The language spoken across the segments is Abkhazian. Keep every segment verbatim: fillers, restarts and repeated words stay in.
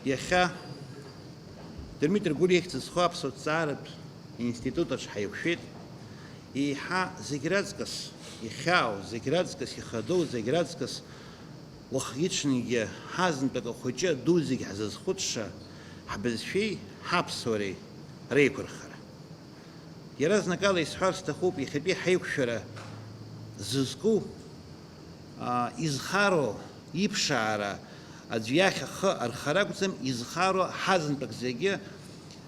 Иахьа Дырмит Ргәыр ихьӡ зху аԥсуа ҭҵааратә институт аҿы ҳаиқәшәеит. Еиҳа зегь раҵкыс ихьаау, зегь раҵкыс ихадоу, зегь раҵкыс уахгьы-ҽынгьы ҳазынтәык ахәыҷы аду зегь ҳзызхәыцша ҳбызшәеи ҳаԥсуареи реиқәырхара. Иаразнакала исҳәар сҭахуп, иахьатәи ҳаиқәшәара зызку, аа, изхароу иԥшаара аӡә иахь ахы архара акәӡам, изхароу ҳазынтәык зегьы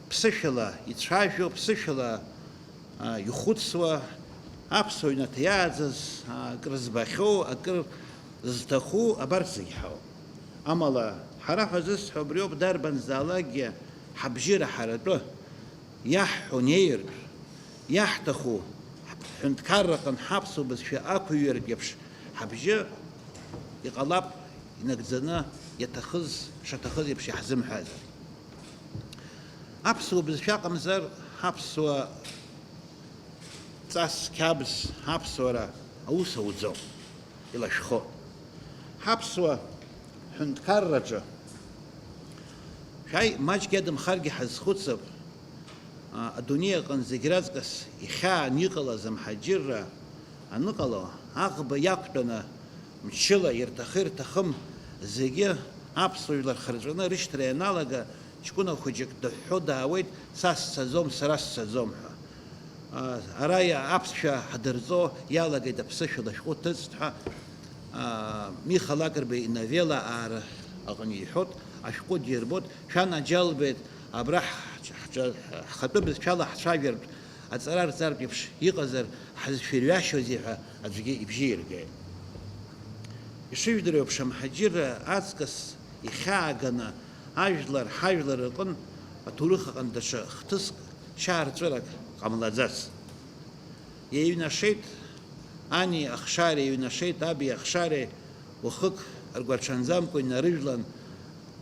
ԥсышәала ицәажәо, ԥсышәала, аа, ихәыцуа, аԥсуа ҩнаҭа иааӡаз, аа, акры збахьоу, акыр зҭаху абарҭ зегь ҳауп. Амала, ҳара ҳәа зысҳәо абриоуп, дарбанзаалакгьы ҳабжьы раҳаратәы, иаҳҳәо неиртә, иаҳҭаху ҳҳәынҭқарраҟын ҳаԥсуа бызшәа ақәыҩыртә еиԥш ҳабжьы иҟалап, инагӡаны иаҭахыз, шаҭахыз еиԥш иаҳзымҳәазар. Аԥсуа бызшәа аҟамзар, ҳаԥсуа ҵас, қьабз, ҳаԥсуара аус ауӡом, илашәхо. Ҳаԥсуа ҳәынҭқарраҿы, шәааи, маҷк иадамхаргьы ҳазхәыцып, а, адунеи аҟын зегь раҵкыс ихьааны иҟалаз амҳаџьырра аныҟало, аӷба иақәтәаны, мчыла ирҭахы-ирҭахым зегьы аԥсуа жәлар хырҵәаны рышьҭра ианалага, ҷкәына хәыҷык дыҳәҳәо даауеит, са сцаӡом, сара сцаӡом ҳәа. А, ара иа-, аԥсшәа ҳдырҵо иалагеит, аԥсышәала шәҟәы ҭыҵт ҳәа, а, Миха Лакрба иновелла аара аҟны иҳәоит, ашәҟәы дирбоит, шәанаџьалбеит, абра ҳ-, ҳ-, ҳхатәы бызшәала ҳцәажәартә, аҵара рҵартә еиԥш иҟазар, ҳазшәырҩашьозеи ҳәа аӡәгьы ибжьы иргеит. Ишыжәдыруа еиԥш, амҳаџьырра аҵкыс ихьааганы, ажәлар, ҳажәлар рҟын аҭоурых аҟны даҽа хҭыск, шьаарҵәырак ҟамлаӡац. Еиҩнашеит ани ахшареи, еиҩнашеит аби ахшареи, уахык ргәаҽанӡамкәа инарыжәлан,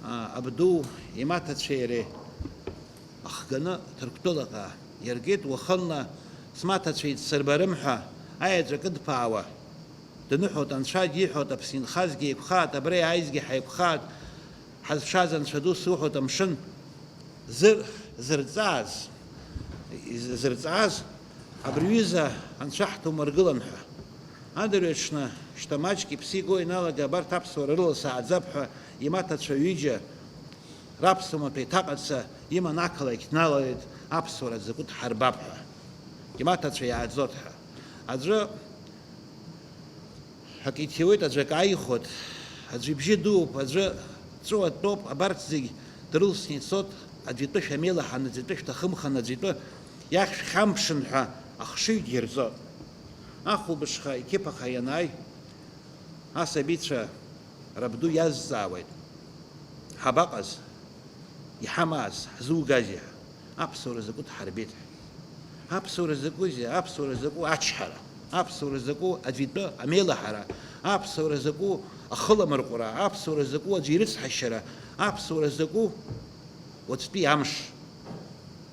а, абду имаҭацәеи иареи ахганы Ҭырқәтәылаҟа иаргеит. Уахынла смаҭацәа идсырбарым ҳәа аеҵәа кыдԥаауа, дныҳәоит, анцәа диҳәоит, Аԥсны инхазгьы еиқәхааит, абра иааизгьы ҳаиқәхааит, ҳазшаз анцәа ду суҳәоит, амшын зыр-, зырҵааз, из-, зырҵааз, абри ҩыза анцәа ҳҭоумыргылан ҳәа. Адырҩаҽны, шьҭа маҷк иԥсы иго иналага, абарҭ аԥсуара рыла сааӡап ҳәа имаҭацәа ҩыџьа раԥсуа маҭәа иҭаҟаца иман ақалақь дналалеит, аԥсуара закәытә ҳарбап ҳәа. Имаҭацәа иааӡот ҳәа. Аӡәы акы иҭиуеит, аӡәы акы ааихәоит, аӡәы ибжьы дууп, аӡәы ҵәыуа дтәоуп, абарҭ зегь дрылсны ицот, аӡәы итәы шәамеилаҳан, аӡәы итәы шәҭахымхан, аӡәы итәы иахьшәхьамԥшын ҳәа ахшыҩ дирҵот. Ахәылбыҽха иқьыԥаха ианааи, асабицәа рабду иазҵаауеит, ҳабаҟаз, иҳамааз, ҳзугазеи ҳәа. Аԥсуара закәытә ҳарбеит ҳәа. Аԥсуара закәызеи? Аԥсуара закәу ачҳара, аԥсуара закәу аӡәы итәы амеилаҳара, аԥсуара закәу ахыламырҟәра, аԥсуара закәу аӡәы ирыцҳашьара, аԥсуара закәу уаҵәтәи амш,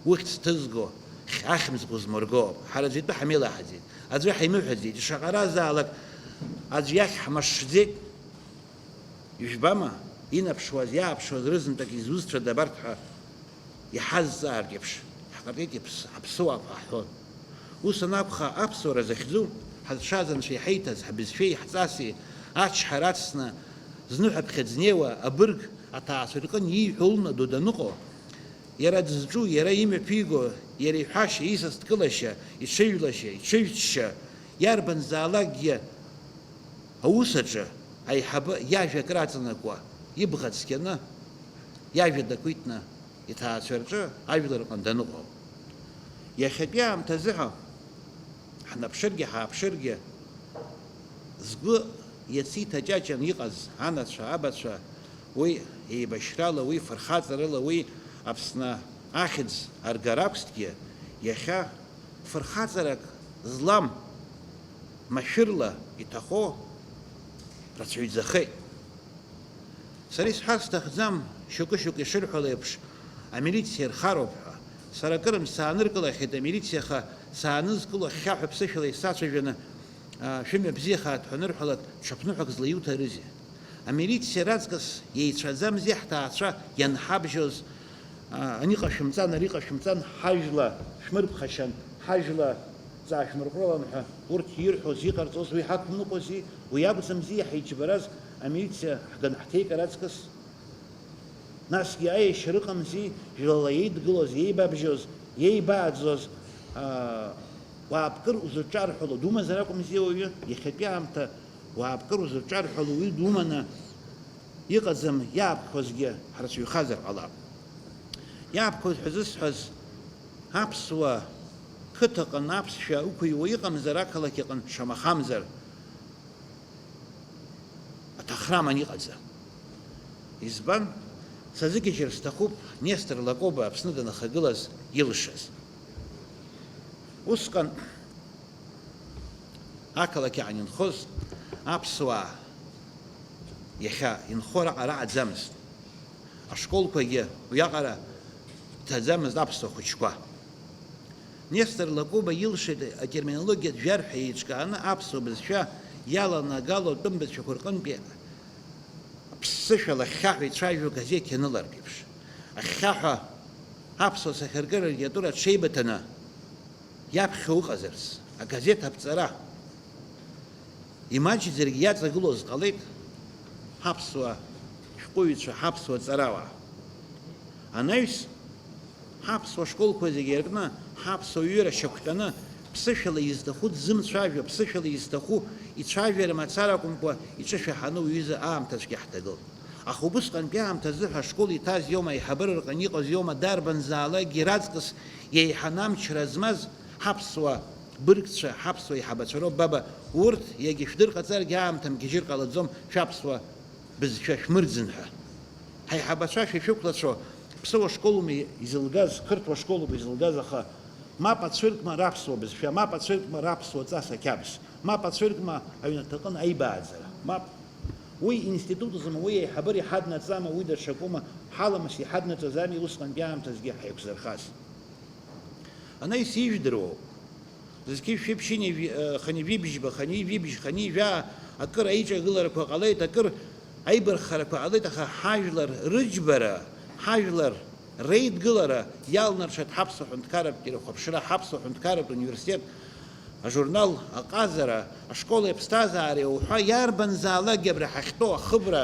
ухьӡ ҭызго, хь-, ахьымӡӷ узмырго. Ҳара аӡәы итәы ҳамеилаҳаӡеит, аӡәы ҳаимыҳәаӡеит, ишаҟаразаалак аӡә иахь ҳмашшӡеит. Ижәбама, инаԥшуаз, иааԥшуаз рызынтәык изусҭцәада абарҭ ҳәа иҳазҵаартә еиԥш, ҳкапети ԥс-, аԥсыуаақәа ҳҳәон. Ус анакәха, аԥсуара захьӡу, ҳазшаз анцәа иҳаиҭаз, ҳбызшәеи ҳҵаси ачҳара ацны, зны ҳәаԥхьыӡ неиуа абырг аҭаацәа рҟын ииҳәо лнаду даныҟоу, иара дызҿу, иара имҩаԥиго, иара иҳәашьа, исасдкылашьа, иҽыжәлашьа, иҽыжәчча, иарбанзаалакгьы аус аҿы аиҳабы иажәа акраҵанакуа, ибӷа цқьаны, иажәа дақәиҭны, иҭаацәа рҿы ажәлар рҟны даныҟоу. Иахьатәи аамҭазыҳәа ҳнаԥшыргьы ҳааԥшыргьы, згәы иацы иҭаҷаҷан иҟаз анацәа, абацәа, уи еибашьрала, уи фырхаҵарыла, уи Аԥсны ахьӡ аргар акәзҭгьы, иахьа фырхаҵарак злам, машәырла иҭахо рацәаҩӡахеит. Сара исҳәар сҭахӡам, шьоукы-шьоукы ишырҳәало еиԥш, амилициа ирхароуп ҳәа. Сара акырынтә сааныркылахьеит амилициа, аха саанызкыло хьхьаҳәа ԥсышәала исацәажәаны, аа, шәымҩа бзиахааит ҳәа анырҳәалак, ҽыԥныҳәак злаиуҭарызеи? Амилициа раҵкыс иеицәаӡамзи ҳҭаацәа ианҳабжьоз, а, ани ҟашәымҵан, ари ҟашәымҵан, ҳажәла шәмырԥхашьан, ҳажәла ҵаашәмырҟәрылан ҳәа урҭ ирҳәоз, иҟарҵоз уи ҳақәымныҟәози, уи акәӡамзи иаҳиџьбараз амилициа ҳган ҳҭеикыр аҵкыс? Насгьы аиашьара ыҟамзи, жәлала еидгылоз, еибабжьоз, еибааӡоз, аа, уаапкыр узырҿарҳәало думазар акәымзи ауаҩы, иахьатәи аамҭа уаапкыр узырҿарҳәало уаҩы думаны иҟаӡам, иаапкхозгьы ҳрацәаҩхазар ҟалап. Иаапкхоит ҳәа зысҳәаз, аԥсуа қыҭаҟны аԥсшәа ықәыҩуа иҟамзар, ақалақь аҟны шамахамзар, аҭахра аман иҟаӡам. Избан? Сазыгьежьыр сҭахуп Нестор Лакоба Аԥсны данахагылаз илшаз. Усҟан ақалақь аан инхоз аԥсуаа иахьа инхо раҟара аӡамызт. Ашколқәагьы уиаҟара ҭаӡамызт аԥсуа хәыҷқәа. Нестор Лакоба илшеит атерминологиатә жәарҳәа еиҿкааны аԥсуа бызшәа иаланагало атәым бызшәақәа рҟынтәи аԥсышәала ахьхьаҳәа ицәажәо газеҭ ианылартә еиԥш. Ахьхьаҳәа аԥсуа сахьаркыра литература аҽеибыҭаны иаԥхьо ыҟазарц, агазеҭ аԥҵара имаҷӡаргьы иаҵагылоз ҟалеит ҳаԥсуа шәҟәыҩҩцәа, ҳаԥсуа ҵарауаа. Анаҩс, ҳаԥсуа школқәа зегьы иркны, ҳаԥсуа ҩыра шьақәҟьаны, ԥсышәала изҭаху дзымцәажәо, ԥсышәала изҭаху ицәажәара мацара акәымкәа, иҿышәаҳаны уҩыза аамҭацәгьа ҳҭагылт. Аха убысҟантәи аамҭазы ҳәа ашкол иҭаз иоума, аиҳабыра рҟны иҟаз иоума, дарбанзаалакгьы раҵкыс иеиҳаны амчра змаз ҳаԥсуа быргцәа, ҳаԥсуа еиҳабацәа роуп, баба, урҭ иагьа шәдырҟаҵаргьы аамҭа мгьежьыр ҟалаӡом, шәаԥсуа бызшәа шәмырӡын ҳәа. Ҳаиҳабацәа шәа шәықәлацәоу ԥсыуа школума изылгаз, қырҭуа школума изылгаз, аха мап ацәыркма раԥсуа бызшәа, мап ацәыркма раԥсуа ҵас ақьабз, мап ацәыркма аҩнаҭаҟын аибааӡара, мап. Уи институтызма, уи аиҳабыра иҳаднаҵама, уи даҽакума, ҳаламыс иҳаднаҵаӡами, усҟантәи аамҭазгьы ҳаиқәзырхаз? Анаҩс ижәдыруоу, зқьи шәи ԥшьынҩажәи, э, хынҩажәи бжьба, хынҩажәи бжь, хынҩажәа акыр аиҿагыларақәа ҟалеит, акыр аибарххарақәа ҟалеит, аха ҳажәлар рыџьбара, ҳажәлар реидгылара иалнаршеит ҳаԥсуа ҳәынҭқарратә телехәаԥшра, ҳаԥсуа ҳәынҭқарратә университет, ажурнал аҟазара, ашколи аԥсҭазаареи уҳәа иарбанзаалакгьы абра ҳахьтәоу ахыбра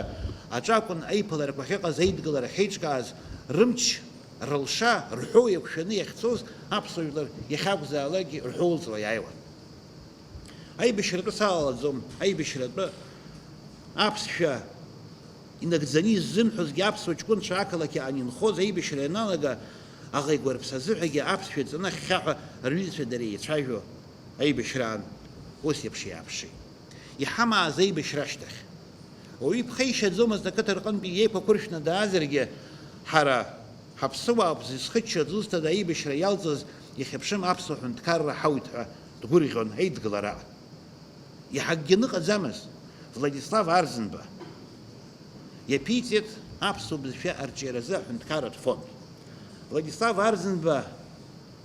аҿакәын аиԥыларақәа ахьыҟаз, аидгылара ахьеиҿкааз, рымч, рылша, рҳәоу еиқәшәаны иахьцоз аԥсуа жәлар иахьакәзаалакгьы рҳәоу ылҵуа иааиуан. Аибашьратәы салалаӡом, аибашьратәы аԥсшәа инагӡаны иззымҳәозгьы аԥсуа ҷкәынцәа ақалақь аан инхоз аибашьра ианалага, аӷа игәарԥса азыҳәагьы аԥсшәа иҵаны ахьхьаҳәа рҩызцәа дара еицәажәо аибашьраан ус еиԥш иааԥшит. Иҳамааз аибашьра ашьҭахь. Уаҩы иԥхеишьаӡомызт ақыҭа рҟынтәи иеиқәақәыршәны даазаргьы, ҳара ҳаԥсыуаауп зызхыччо, зусҭада аибашьра иалҵыз, ихьыԥшым аԥсуа ҳәынҭқарра ҳауит ҳәа дгәырӷьон аидгылара. Иаҳагьгьы ныҟаӡамызт Владислав Арӡынба. Иаԥиҵеит аԥсуа бызшәа арҿиаразы аҳәынҭқарратә фонд. Владислав Арӡынба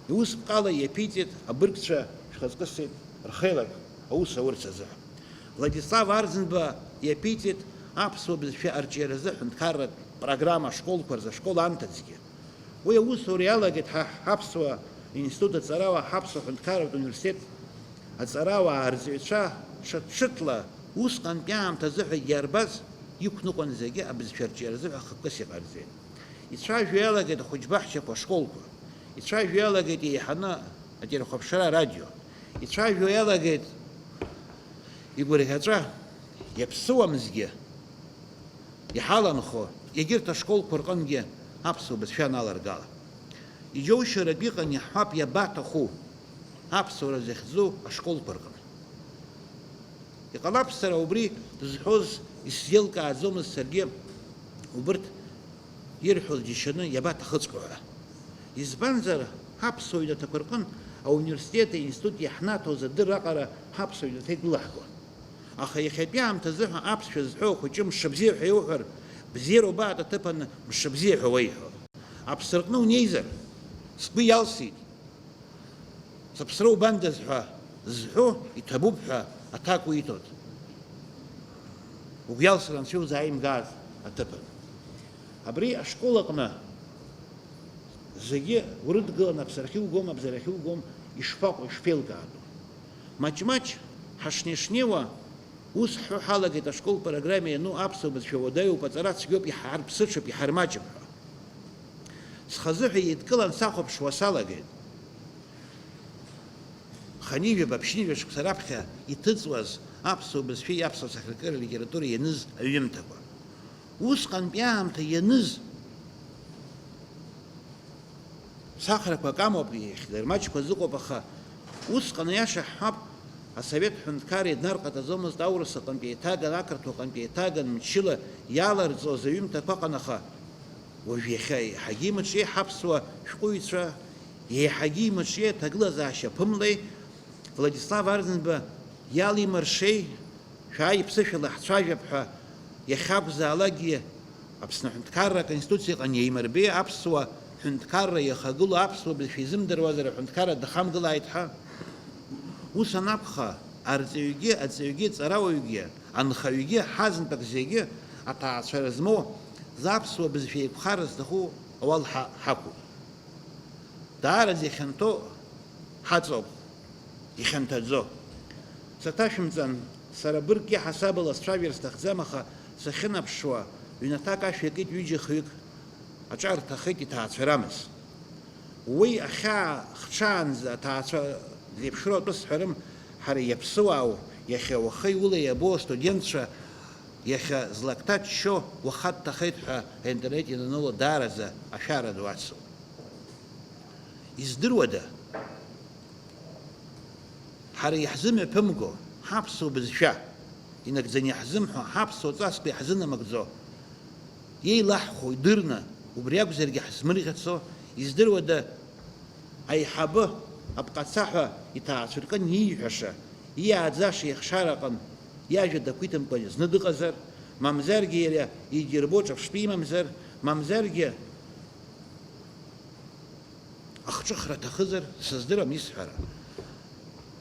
иусԥҟала иаԥиҵеит абыргцәа шәхаҵкысеит рхеилак аус аурц азыҳәан. Владислав Арӡынба иаԥиҵеит аԥсуа бызшәа арҿиаразы аҳәынҭқарратә программа ашколқәа рзы ашкол анҭыҵгьы. Уи аусура иалагеит ҳа ҳаԥсуа институт аҵарауаа, ҳаԥсуа ҳәынҭқарратә университет аҵарауаа, арҵаҩцәа, ҽыҭ-ҽыҭла усҟантәи аамҭазы ҳәа иарбаз иқәныҟәан зегьы абызшәа арҿиаразы ҳәа хықәкыс иҟарҵеит. Ицәажәо иалагеит ахәыҷбаҳчақәа, ашколқәа. Ицәажәо иалагеит еиҳаны ателехәаԥшра, арадио. Ицәажәо иалагеит игәырӷьаҵәа, иаԥсыуамзгьы иҳаланхо, егьырҭ ашколқәа рҟынгьы аԥсуа бызшәа аналаргала. Иџьоушьаратә иҟан, иаҳҳәап, иабаҭаху аԥсуара захьӡу ашколқәа рҟны. Иҟалап, сара убри зҳәоз исзеилкааӡомызт саргьы, убырҭ ирҳәоз џьашьаны иабаҭахыҵәҟьо ҳәа. Избанзар, ҳаԥсуа ҩнаҭақәа рҟын ауниверситети аинститути иаҳнаҭоз адырра аҟара ҳаԥсуа ҩнаҭа икылаҳгон. Аха иахьатәи аамҭазы ҳәа аԥсшәа зҳәо ахәыҷы мшыбзиа ҳәа иуҳәар, бзиара убаат аҭыԥаны мшыбзиа ҳәа уеиҳәо. Аԥсраҟны унеизар, сгәы иалсит. Сыԥсра убандаз ҳәа зҳәо иҭабуп ҳәа аҭак уиҭоит. Угәы иалсыр Анцәа иузааимгаац аҭыԥан. Абри ашкол аҟны зегьы урыдгыланы, аԥсарахьы угом, абзарахьы угом, ишԥаҟоу, ишԥеилкаатәу? Маҷ-маҷ ҳашнеи-шнеиуа ус ҳҳәо ҳалагеит, ашкол программа иану аԥсуа бызшәа уадаҩуп, аҵара цәгьоуп, иҳарԥсыҽып, иҳармаҷып ҳәа. Схазы ҳәа еидкылан сахәаԥшуа салагеит. Ханижәаба, ԥшьынҩажәа шықәса раԥхьа иҭыҵуаз аԥсуа бызшәеи аԥсуа сахьаркыреи алитературеи ианыз аҩымҭақәа. Усҟантәи аамҭа ианыз сахарақәак амоуп, иахьдырмаҷқәаз ыҟоуп, аха усҟан, аиаша ҳҳәап, асовет ҳәынҭқарра днарҟаҵаӡомызт, аурыс аҟынтә еиҭаган, ақырҭуа аҟынтә еиҭаган, мчыла иаларҵоз аҩымҭақәа ыҟан, аха уажә иахьа еиҳагьы имаҿиеи ҳаԥсуа шәҟәыҩҩцәа, еиҳагьы имаҿиеи аҭагылазаашьа ԥымлеи, Владислав Арӡынба иалимыршеи, шәааи ԥсышәала ҳцәажәап ҳәа иахьакәзаалакгьы Аԥсны аҳәынҭқарра аконституциаҟны иеимырбеи, аԥсуа ҳәынҭқарра иахагылоу аԥсуа бызшәа изымдыруазар аҳәынҭқарра дахамгылааит ҳәа. Ус анакәха, арҵаҩгьы, аҵаҩгьы, ҵарауаҩгьы, анхаҩгьы, ҳазынтәык зегьы аҭаацәара змоу, заԥсуа бызшәа еиқәхар зҭаху ауал ҳа-, ҳақәуп. Даараӡа ихьанҭоу ҳаҵоуп, ихьанҭаӡо. Саҭашәымҵан, сара быргк иаҳасабала сцәажәар сҭахӡам, аха сахьынаԥшуа, ҩнаҭак ашә иакит ҩыџьа-хҩык, аҿар рҭахеит иҭаацәарамыз. Уи ахьаа хҽаанӡа аҭаацәа зеиԥшроу атәы сҳәарым, ҳара иаԥсыуаау, иахьа уаха иула иабо астудентцәа, иахьа злакҭа ччо уаха дҭахеит ҳәа аинтернет иананыло даараӡа ашәара ду ацуп. Издыруада? Ҳара иаҳзымҩаԥымго ҳаԥсуа бызшәа, инагӡаны иаҳзымҳәо, ҳаԥсуа ҵасқәа иаҳзынамыгӡо, иеилаҳхәо идырны, убри акәзаргьы ҳзмырӷьацо, издыруада, аиҳабы, апҟацаҳәа иҭаацәыркын ииҳәаша, иааӡаша ихшараҟын иажәа дақәиҭымкәа зны дыҟазар, мамзаргьы иара идирбо ҿырԥштәы имамзар, мамзаргьы ахҿыхра аҭахызар, сыздырам исҳәара.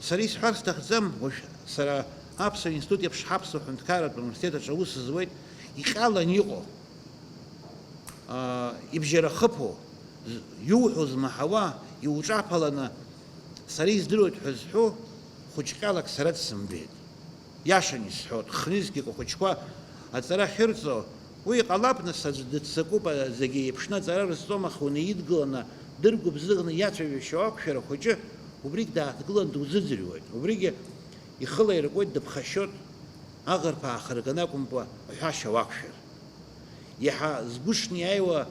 Сара исҳәар сҭахӡам, уажә сара Аԥсуа институт еиԥш ҳаԥсуа ҳәынҭқарратә университет аҿы аус зуеит, иҟьалан иҟоу, аа, ибжьарахыԥу, з-, иуҳәо змаҳауа, иуҿаԥаланы, сара издыруеит ҳәа зҳәо хәыҷ ҟьалак сара дсымбеит. Иашан исҳәоит, хнызқьҩык ахәыҷқәа аҵара ахьырҵо, уи иҟалап, нас, аӡә дыццакуп, а, зегьы еиԥшны аҵара рызҵом, аха унаидгыланы, дыргәыбзыӷны иацәажәашьоу ақәшәара хәыҷы, убригь дааҭгылан дузыӡырҩуеит. Убригьы ихы лаиркуеит, дыԥхашьоит, аӷырԥ аахырганы акәымкәа, аҳәашьа уақәшәар. Иаҳа згәышны иааиуа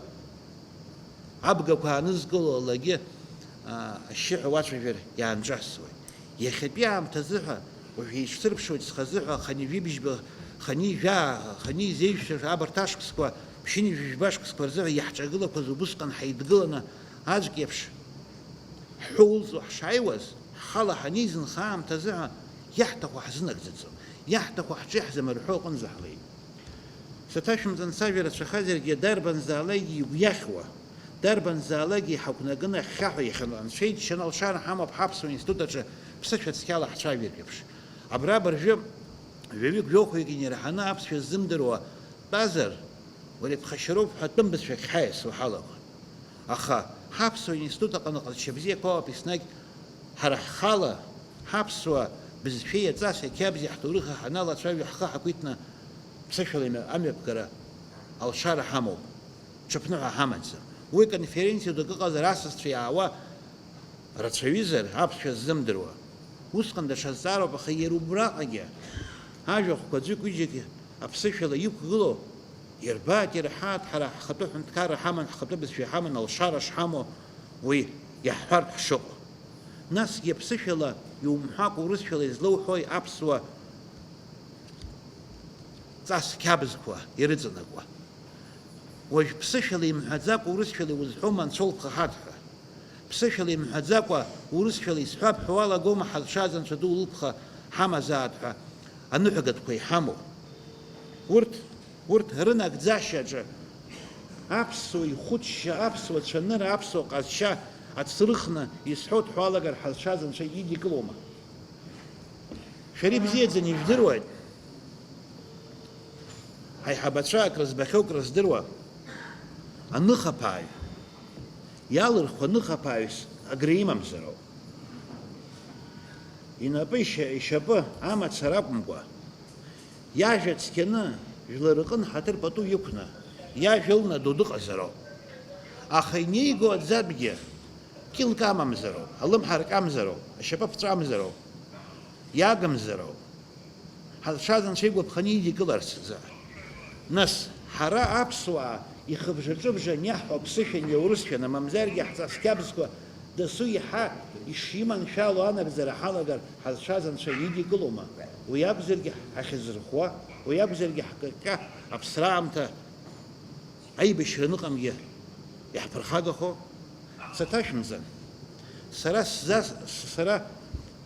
абгақәа аанызкыло алагьы, аа, ашьшьыҳәа уацәажәар иаанҿасуеит. Иахьатәи аамҭазыҳәа, уажә еицәсырԥшуеит схазыҳәа, хынҩажәи быжьба, хынҩажәа, хынҩажәи зеижәшәа абарҭ ашықәсқәа, ԥшьынҩажәи жәба шықәсқәа рзыҳәа иаҳҿагылақәаз убысҟан ҳаидгыланы аӡәк иеиԥш ҳҳәоулҵо ҳшааиуаз, ҳхала ҳанеизынха аамҭазыҳәа иаҳҭаху ҳзынагӡаӡом, иаҳҭаху ҳҿы иаҳзамырҳәо аҟынӡа ҳлеит. Саҭашәымҵан, сажәа рацәахазаргьы, дарбанзаалакгьы игәы иахьуа, дарбанзаалакгьы иҳақәнакны ахьхьаҳәа иахьанла, Анцәа иџьшьаны алшара ҳамоуп ҳаԥсуа институт аҿы ԥсышәа цқьала ҳцәажәартә еиԥш. Абра абыржәы жәаҩык-жәохәҩык инеирҳаны аԥсшәа ззымдыруа дтәазар, уара иԥхашьароуп ҳәа тәым бызшәак ҳаиасуа ҳалагон. Аха ҳаԥсуа институт аҟны ҟазшьа бзиақәа ыҟоуп, еснагь ҳара ҳхала, ҳаԥсуа бызшәеи аҵаси ақьабзи ҳҭоурыхи ҳаналацәажәо ҳхы ҳақәиҭны ԥсышәала имҩа-, амҩаԥгара алшара ҳамоуп, ҽыԥныҳәа ҳамаӡам. Уи конференциа дук ыҟазар асасцәа иаауа рацәаҩызар, аԥсшәа ззымдыруа. Усҟан даҽа зҵаароуп, аха иара убраҟагьы ажәахәқәа аӡәык-ҩыџьак аԥсышәала иқәгылоу ирбааит, ирҳәааит, ҳара ҳхатәы ҳәынҭқарра ҳаман, ҳхатәы бызшәа ҳаман, алшара шҳамоу уи иаҳҳәартә ҳшыҟоу. Насгьы аԥсышәала иумҳәакәа урысшәала излоуҳәои аԥсуа ҵас қьабзқәа ирыҵанакуа? Уажә ԥсышәала имҳәаӡакәа урысшәала иузҳәома анцәа улԥха ҳаҭ ҳәа? Ԥсышәала имҳәаӡакәа, урысшәала исҳәап ҳәа уалагома ҳазшаз Анцәа ду лылԥха ҳамазаат ҳәа аныҳәагатәқәа иҳамоу? Урҭ, урҭ рынагӡашьаҿы аԥсуа ихәыцшьа, аԥсуа цәанырра, аԥсуа ҟазшьа ацрыхны исҳәоит ҳәа уалагар ҳазшаз Анцәа идикылома? Шәара ибзиаӡаны ижәдыруеит. Аиҳабацәа акрызбахьоу крыздыруа аныхаԥааҩ, иалырхуа ныхаԥааҩс агра имамзароуп. Инапы ишьа-, ишьапы амацара акәымкәа, иажәа цқьаны, жәлар рҟын ҳаҭыр пату иқәны, иажәа ылнаду дыҟазароуп. Аха инеиго аӡатәгьы кьылк амамзароуп, алымҳа ркамзароуп, ашьапы ԥҵәамзароуп, иагымзароуп. Ҳазшаз Анцәа игәаԥханы идикыларц азы. Нас, ҳара аԥсуаа ихыбжа-ҿыбжа аниаҳҳәо аԥсышәан иаурысшәан, мамзаргьы ҳҵас қьабзқәа дасу иаҳа ишиманшәало анагӡара ҳалагар, ҳазшаз Анцәа идикылома? Уи акәзаргьы ҳахьазырхәуа, уи акәзаргьы ҳкаҟьа аԥсра аамҭа аибашьра аныҟамгьы иаҳԥырхагахо? Саҭашәымҵан. Сара сзас-, сара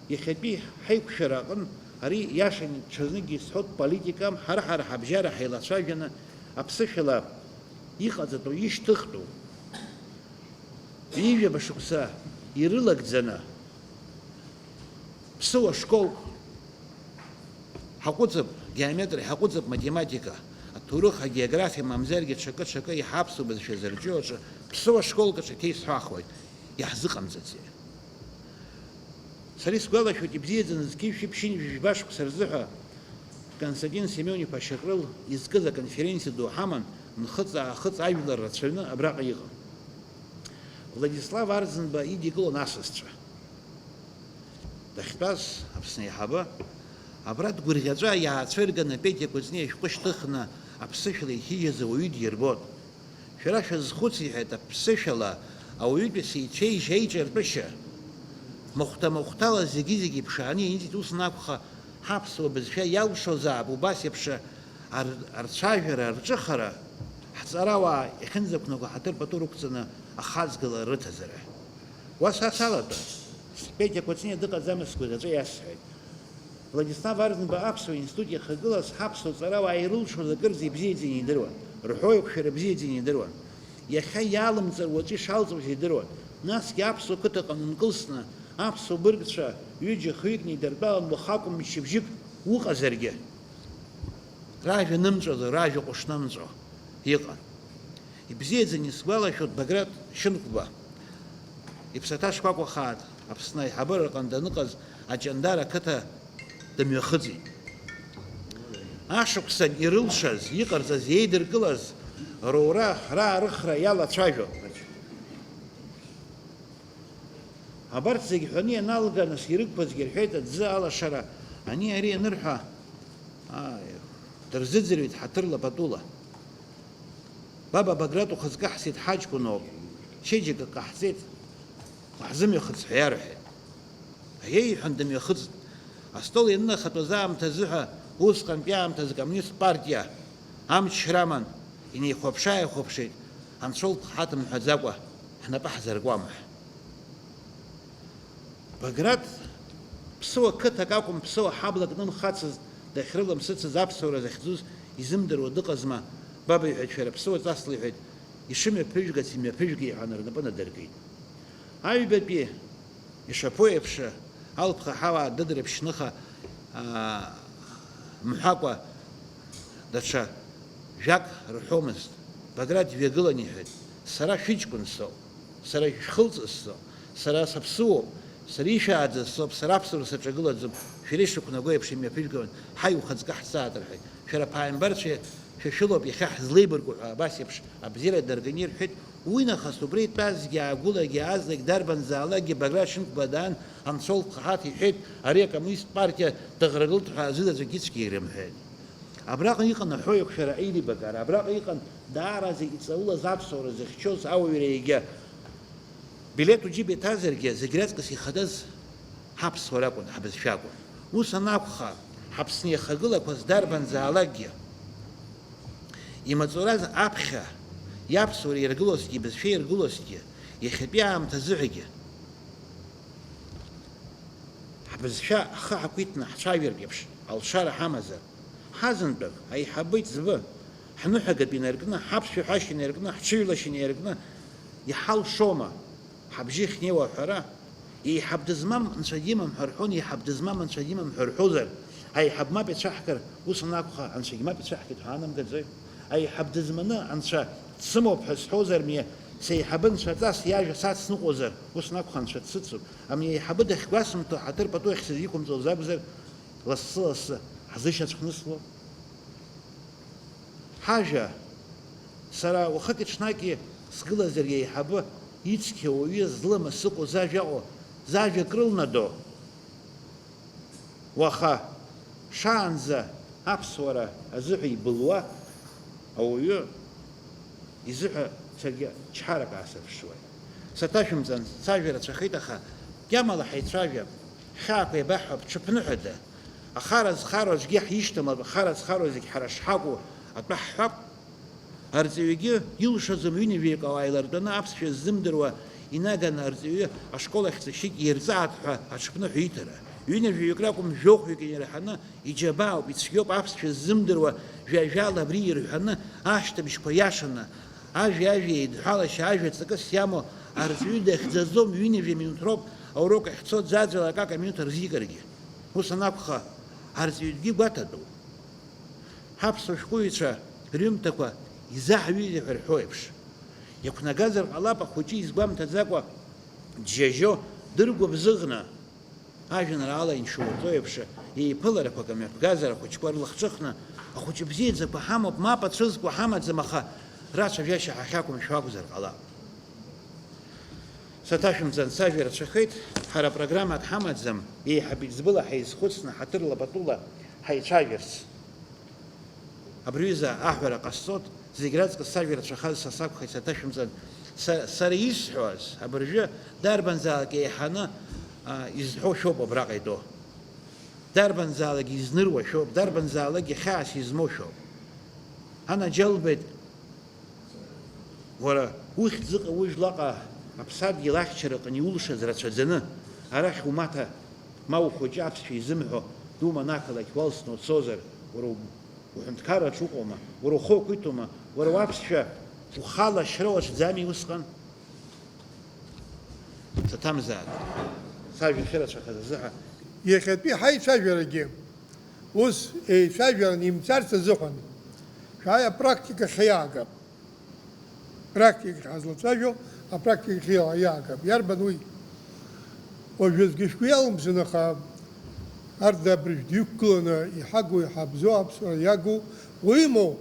иахьатәи ҳаиқәшәара аҟын ари иашан ҽазныкгьы исҳәоит, политикам, ҳара-ҳара ҳабжьара ҳаилацәажәаны аԥсышәала иҟаҵатәу, ишьҭыхтәу, ҩажәаба шықәса ирылагӡаны, ԥсыуа школк ҳаҟәыҵып, геометриа ҳаҟәыҵып, математика, аҭоурых, агеографиа, мамзаргьы ҽакы-ҽакы иаҳа аԥсуа бызшәа зырҿио аҿы ԥсыуа школк аҿы иҭеисҳәахуеит, иаҳзыҟамҵаӡеит. Сара исгәалашәоит, ибзиаӡаны зқьи жәшәи ԥшьынҩажәи жәба шықәса рзыҳәа Константин Семион-иԥа Шьакрыл изкыз аконференциа ду ҳаман, нхыҵ-аахыҵ ажәлар рацәаҩны абраҟа иҟан. Владислав Арӡынба идикылон асасцәа. Дахьтәаз Аԥсны аиҳабы абра дгәырӷьаҵәа иаацәырганы Петиа Кәыҵниа ашәҟәы шьҭыхны аԥсышәала иҭижьыз ауаҩы дирбон. Шәара шәазхәыц, иҳәеит, аԥсышәала ауаҩытәыҩса ицәеижь аиҿартәышьа. Махәҭа-махәҭала зегьы-зегьы иԥшааны ианиҵеит, ус анакәха, ҳаԥсуа бызшәа иалшозаап убас еиԥш ар-, арцәажәара, арҿыхара, ҳҵарауаа иахьынӡақәнаго ҳаҭыр пату рықәҵаны ахаҵгылара рыҭазара. Уа са салатәан, Петиа Кәыҵниа дыҟаӡамызт сгәырӷьаҵәа иасҳәеит. Владислав Арӡынба аԥсуа институт иахагылаз ҳаԥсуа ҵарауаа ирылшоз акырӡа ибзиаӡаны идыруан, рҳәоу еиқәшәара бзиаӡаны идыруан. Иахьа иалымҵыр уаҵәы ишалҵуаз идыруан. Насгьы аԥсуа қыҭаҟны ункылсны, аԥсуа быргцәа ҩыџьа-хҩыкны идыртәалан уахакәым мчыбжьык уҟазаргьы. Ражәа нымҵәаӡо, ражәа ҟәышнымҵәо иҟан. Ибзиаӡаны исгәалашәоит Баграт Шьынқәба, иԥсаҭа шкәакәахааит, Аԥсны аиҳабыраҟны даныҟаз Аҷандар ақыҭа дымҩахыҵит. Ашықәсан ирылшаз, иҟарҵаз, иеидыркылаз роура, раарыхра иалацәажәон. Абарҭ зегь ҳәаны ианалга, нас ирықәԥазгьы рҳәеит аӡы алашара, ани ари анырҳәа, ааи, дырзыӡырҩит ҳаҭырла патула. Баба Баграт ухаҵкы ҳсеидҳаҷкәыноуп, чеиџьыкак ҟаҳҵеит, уаҳзымҩахыҵ ҳәа иарҳәеит. Аиеи, иҳәан, дымҩахыҵт. Астол ианынахатәаз аамҭазы ҳәа, усҟантәи аамҭазы акоммунист партиа амч раман, инеихәаԥшы-ааихәаԥшит, анцәа улԥха ҳаҭ мҳәаӡакәа, ҳнапы ҳзаркуама ҳәа. Баграт ԥсыуа қыҭак акәым, ԥсыуа ҳаблак нымхацызт, дахьрыламсыцыз аԥсуара захьӡуз изымдыруа дыҟазма, баба иҳәеит, шәара ԥсыуа ҵасла иҳәеит, ишымҩаԥыжәгац имҩаԥыжәга, иҳәан, рнапы надыркит. Аҩбатәи ишаԥу еиԥш, алԥха ҳауаа дыдрыԥшьныха, аа, мҳәакәа, даҽа жәак рҳәомызт. Баграт дҩагылан иҳәеит, сара шәыҷкәын соуп, сара ишәхылҵыз соуп, сара саԥсыуоуп, сара ишәааӡаз соуп, сара аԥсуара саҿагылаӡом, шәара ишықәнаго еиԥш имҩаԥыжәгауан, ҳаи, ухаҵкы ҳцааит, рҳәеит. Шәара аԥааимбарцәа, шәа шәылоуп иахьа ҳзлеибарку ҳәа абас еиԥш абзиара дарганы ирҳәеит. Уи нахыс убра итәазгьы аагәылагьы аазлагь дарбанзаалакгьы Баграт Шьынқәба даан, анцәа улԥха ҳаҭ иҳәеит, ари акоммунист партиа дыӷрагылт ҳәа аӡәы заҵәык ицәгьа ирымҳәеит. Абраҟа иҟан аҳәоу еиқәшәара аилибакаара, абраҟа иҟан даараӡа иҵаулаз аԥсуара зыхьчоз ауаҩра егьа. Билеҭ уџьыба иҭазаргьы, зегь раҵкыс ихадаз ҳаԥсуара акәын, ҳабызшәа акәын. Ус анакәха, ҳаԥсны иахагылақәаз дарбанзаалакгьы, имаҵураз аԥхьа иаԥсуара иргылозҭгьы, ибызшәа иргылозҭгьы, иахьатәи аамҭазыҳәагьы ҳбызшәа ҳхы ҳақәиҭны ҳцәажәартә еиԥш алшара ҳамазар, ҳазынтәык, аиҳабы иҵбы, ҳныҳәагатә инаркны, ҳаԥсшәа ҳәашьа инаркны, ҳҽыҩлашьа инаркны иҳалшома ҳабжьы ахьнеиуа аҳәара? Еиҳаб дызмам Анцәа димам ҳәа рҳәон, еиҳаб дызмам Анцәа димам ҳәа рҳәозар, аиҳаб мап ицәаҳкыр, ус анакәха, Анцәагьы мап ицәаҳкит ҳәа анамгаӡои? Аиҳаб дызманы анцәа дсымоуп ҳәа сҳәозар, миа сеиҳабы нцәаҵас иажәа сацныҟәозар, ус анакәха, анцәа дсыцуп. Ами аиҳабы дахьгәасымҭо ҳаҭыр пату ахь сызиқәымҵо лзакәзар, лассы-лассы ҳзышьацәхнысло? Ҳажәа, сара уахыки-ҽнаки сгылазар, иеиҳабы ицқьоу ауаҩы зламыс ыҟоу зажәа ыҟоу, зажәа крылнадо? Уаха шаанӡа аԥсуара азыҳәа ибылуа ауаҩы изыҳәа саргьы чҳарак аасырԥшуеит. Саҭашәымҵан, сажәа рацәахеит, аха гьамала ҳаицәажәап, ҳхьаақәа еибаҳҳәап, ҽыԥныҳәада. Ахара зхароу аӡәгьы ҳишьҭамлап, ахара зхароу зегь ҳара шҳакәу атәы ҳҳәап. Арҵаҩгьы илшаӡом ҩынҩажәаҩык ауаа еилартәаны аԥсшәа ззымдыруа, инаганы арҵаҩы ашкол ахь ҵашьык ирҵааит ҳәа аҽыԥныҳәа иҭара. Ҩынҩажәаҩык ракәым, жәохәҩык инарҳаны иџьабаауп, ицәгьоуп аԥсшәа ззымдыруа, жәа-жәала абри ирҳәаны ашьҭыбжьқәа иашаны, ажәа-ажәа еидҳәалашьа, ажәа ҵакыс иамоу арҵаҩы дахьӡаӡом, ҩынҩажәа минуҭ роуп аурок ахьцо, ӡаӡәала акака минуҭ рзигаргьы. Ус анакәха, арҵаҩгьы гәаҭатәуп. Ҳаԥсуа шәҟәыҩҩцәа рҩымҭақәа изаҳҩызеи ҳәа рҳәо еиԥш, иақәнагазар ҟалап ахәыҷы изгәамҭаӡакәа џьжьажьо дыргәыбзыӷны, ажәеинраала иншьоурҵо еиԥш, еиԥыларақәак мҩаԥгазар ахәыҷқәа рлахҿыхны, ахәыҷы бзиаӡақәа ҳамоуп, мап ацәызкуа ҳамаӡам, аха рацәажәашьа ҳахьақәымшәо акәзар ҟалап. Саҭашәымҵан, сажәа рацәахеит, ҳара программак ҳамаӡам, еиҳаб иӡбыла ҳаизхәыцны, ҳаҭырла патула ҳаицәажәарц. Абри аҩыза аҳәара ҟасҵоит, зегь раҵкыс сажәа рацәахаз са сакәхеит, саҭашәымҵан, са, сара исҳәоз, абыржәы дарбанзаалак еиҳаны, а, изҳәо шәоуп абраҟа итәоу. Дарбанзаалак изныруа шәоуп, дарбанзаалакгьы хьаас измоу шәоуп. Анаџьалбеит, уара, ухьӡ ыҟоу ужәлаҟа аԥсадгьыл ахьчараҟны иулшаз рацәаӡаны, арахь умаҭа ма ухәыҷы аԥсшәа изымҳәо, думаны ақалақь уалсны уцозар, уара уҳәынҭқарраҿ уҟоума, уара ухы уқәиҭума, уара уаԥсшәа ухала ашьра уаҿӡами усҟан? Саҭамзаат, сажәа ахьырацәахаз азыҳәа. Иахьатәи ҳаицәажәарагьы ус еицәажәаран имцарц азыҳәан, шәааи апрактикахь иаагап. Практикахь ҳазлацәажәо, апрактикахь иаагап. Иарбан уи? Уажәазгьы шәгәы иалымсын, аха арҭ абыржә дҩықәгыланы иҳагу, иҳабзоу, аԥсуара иагу уимоу,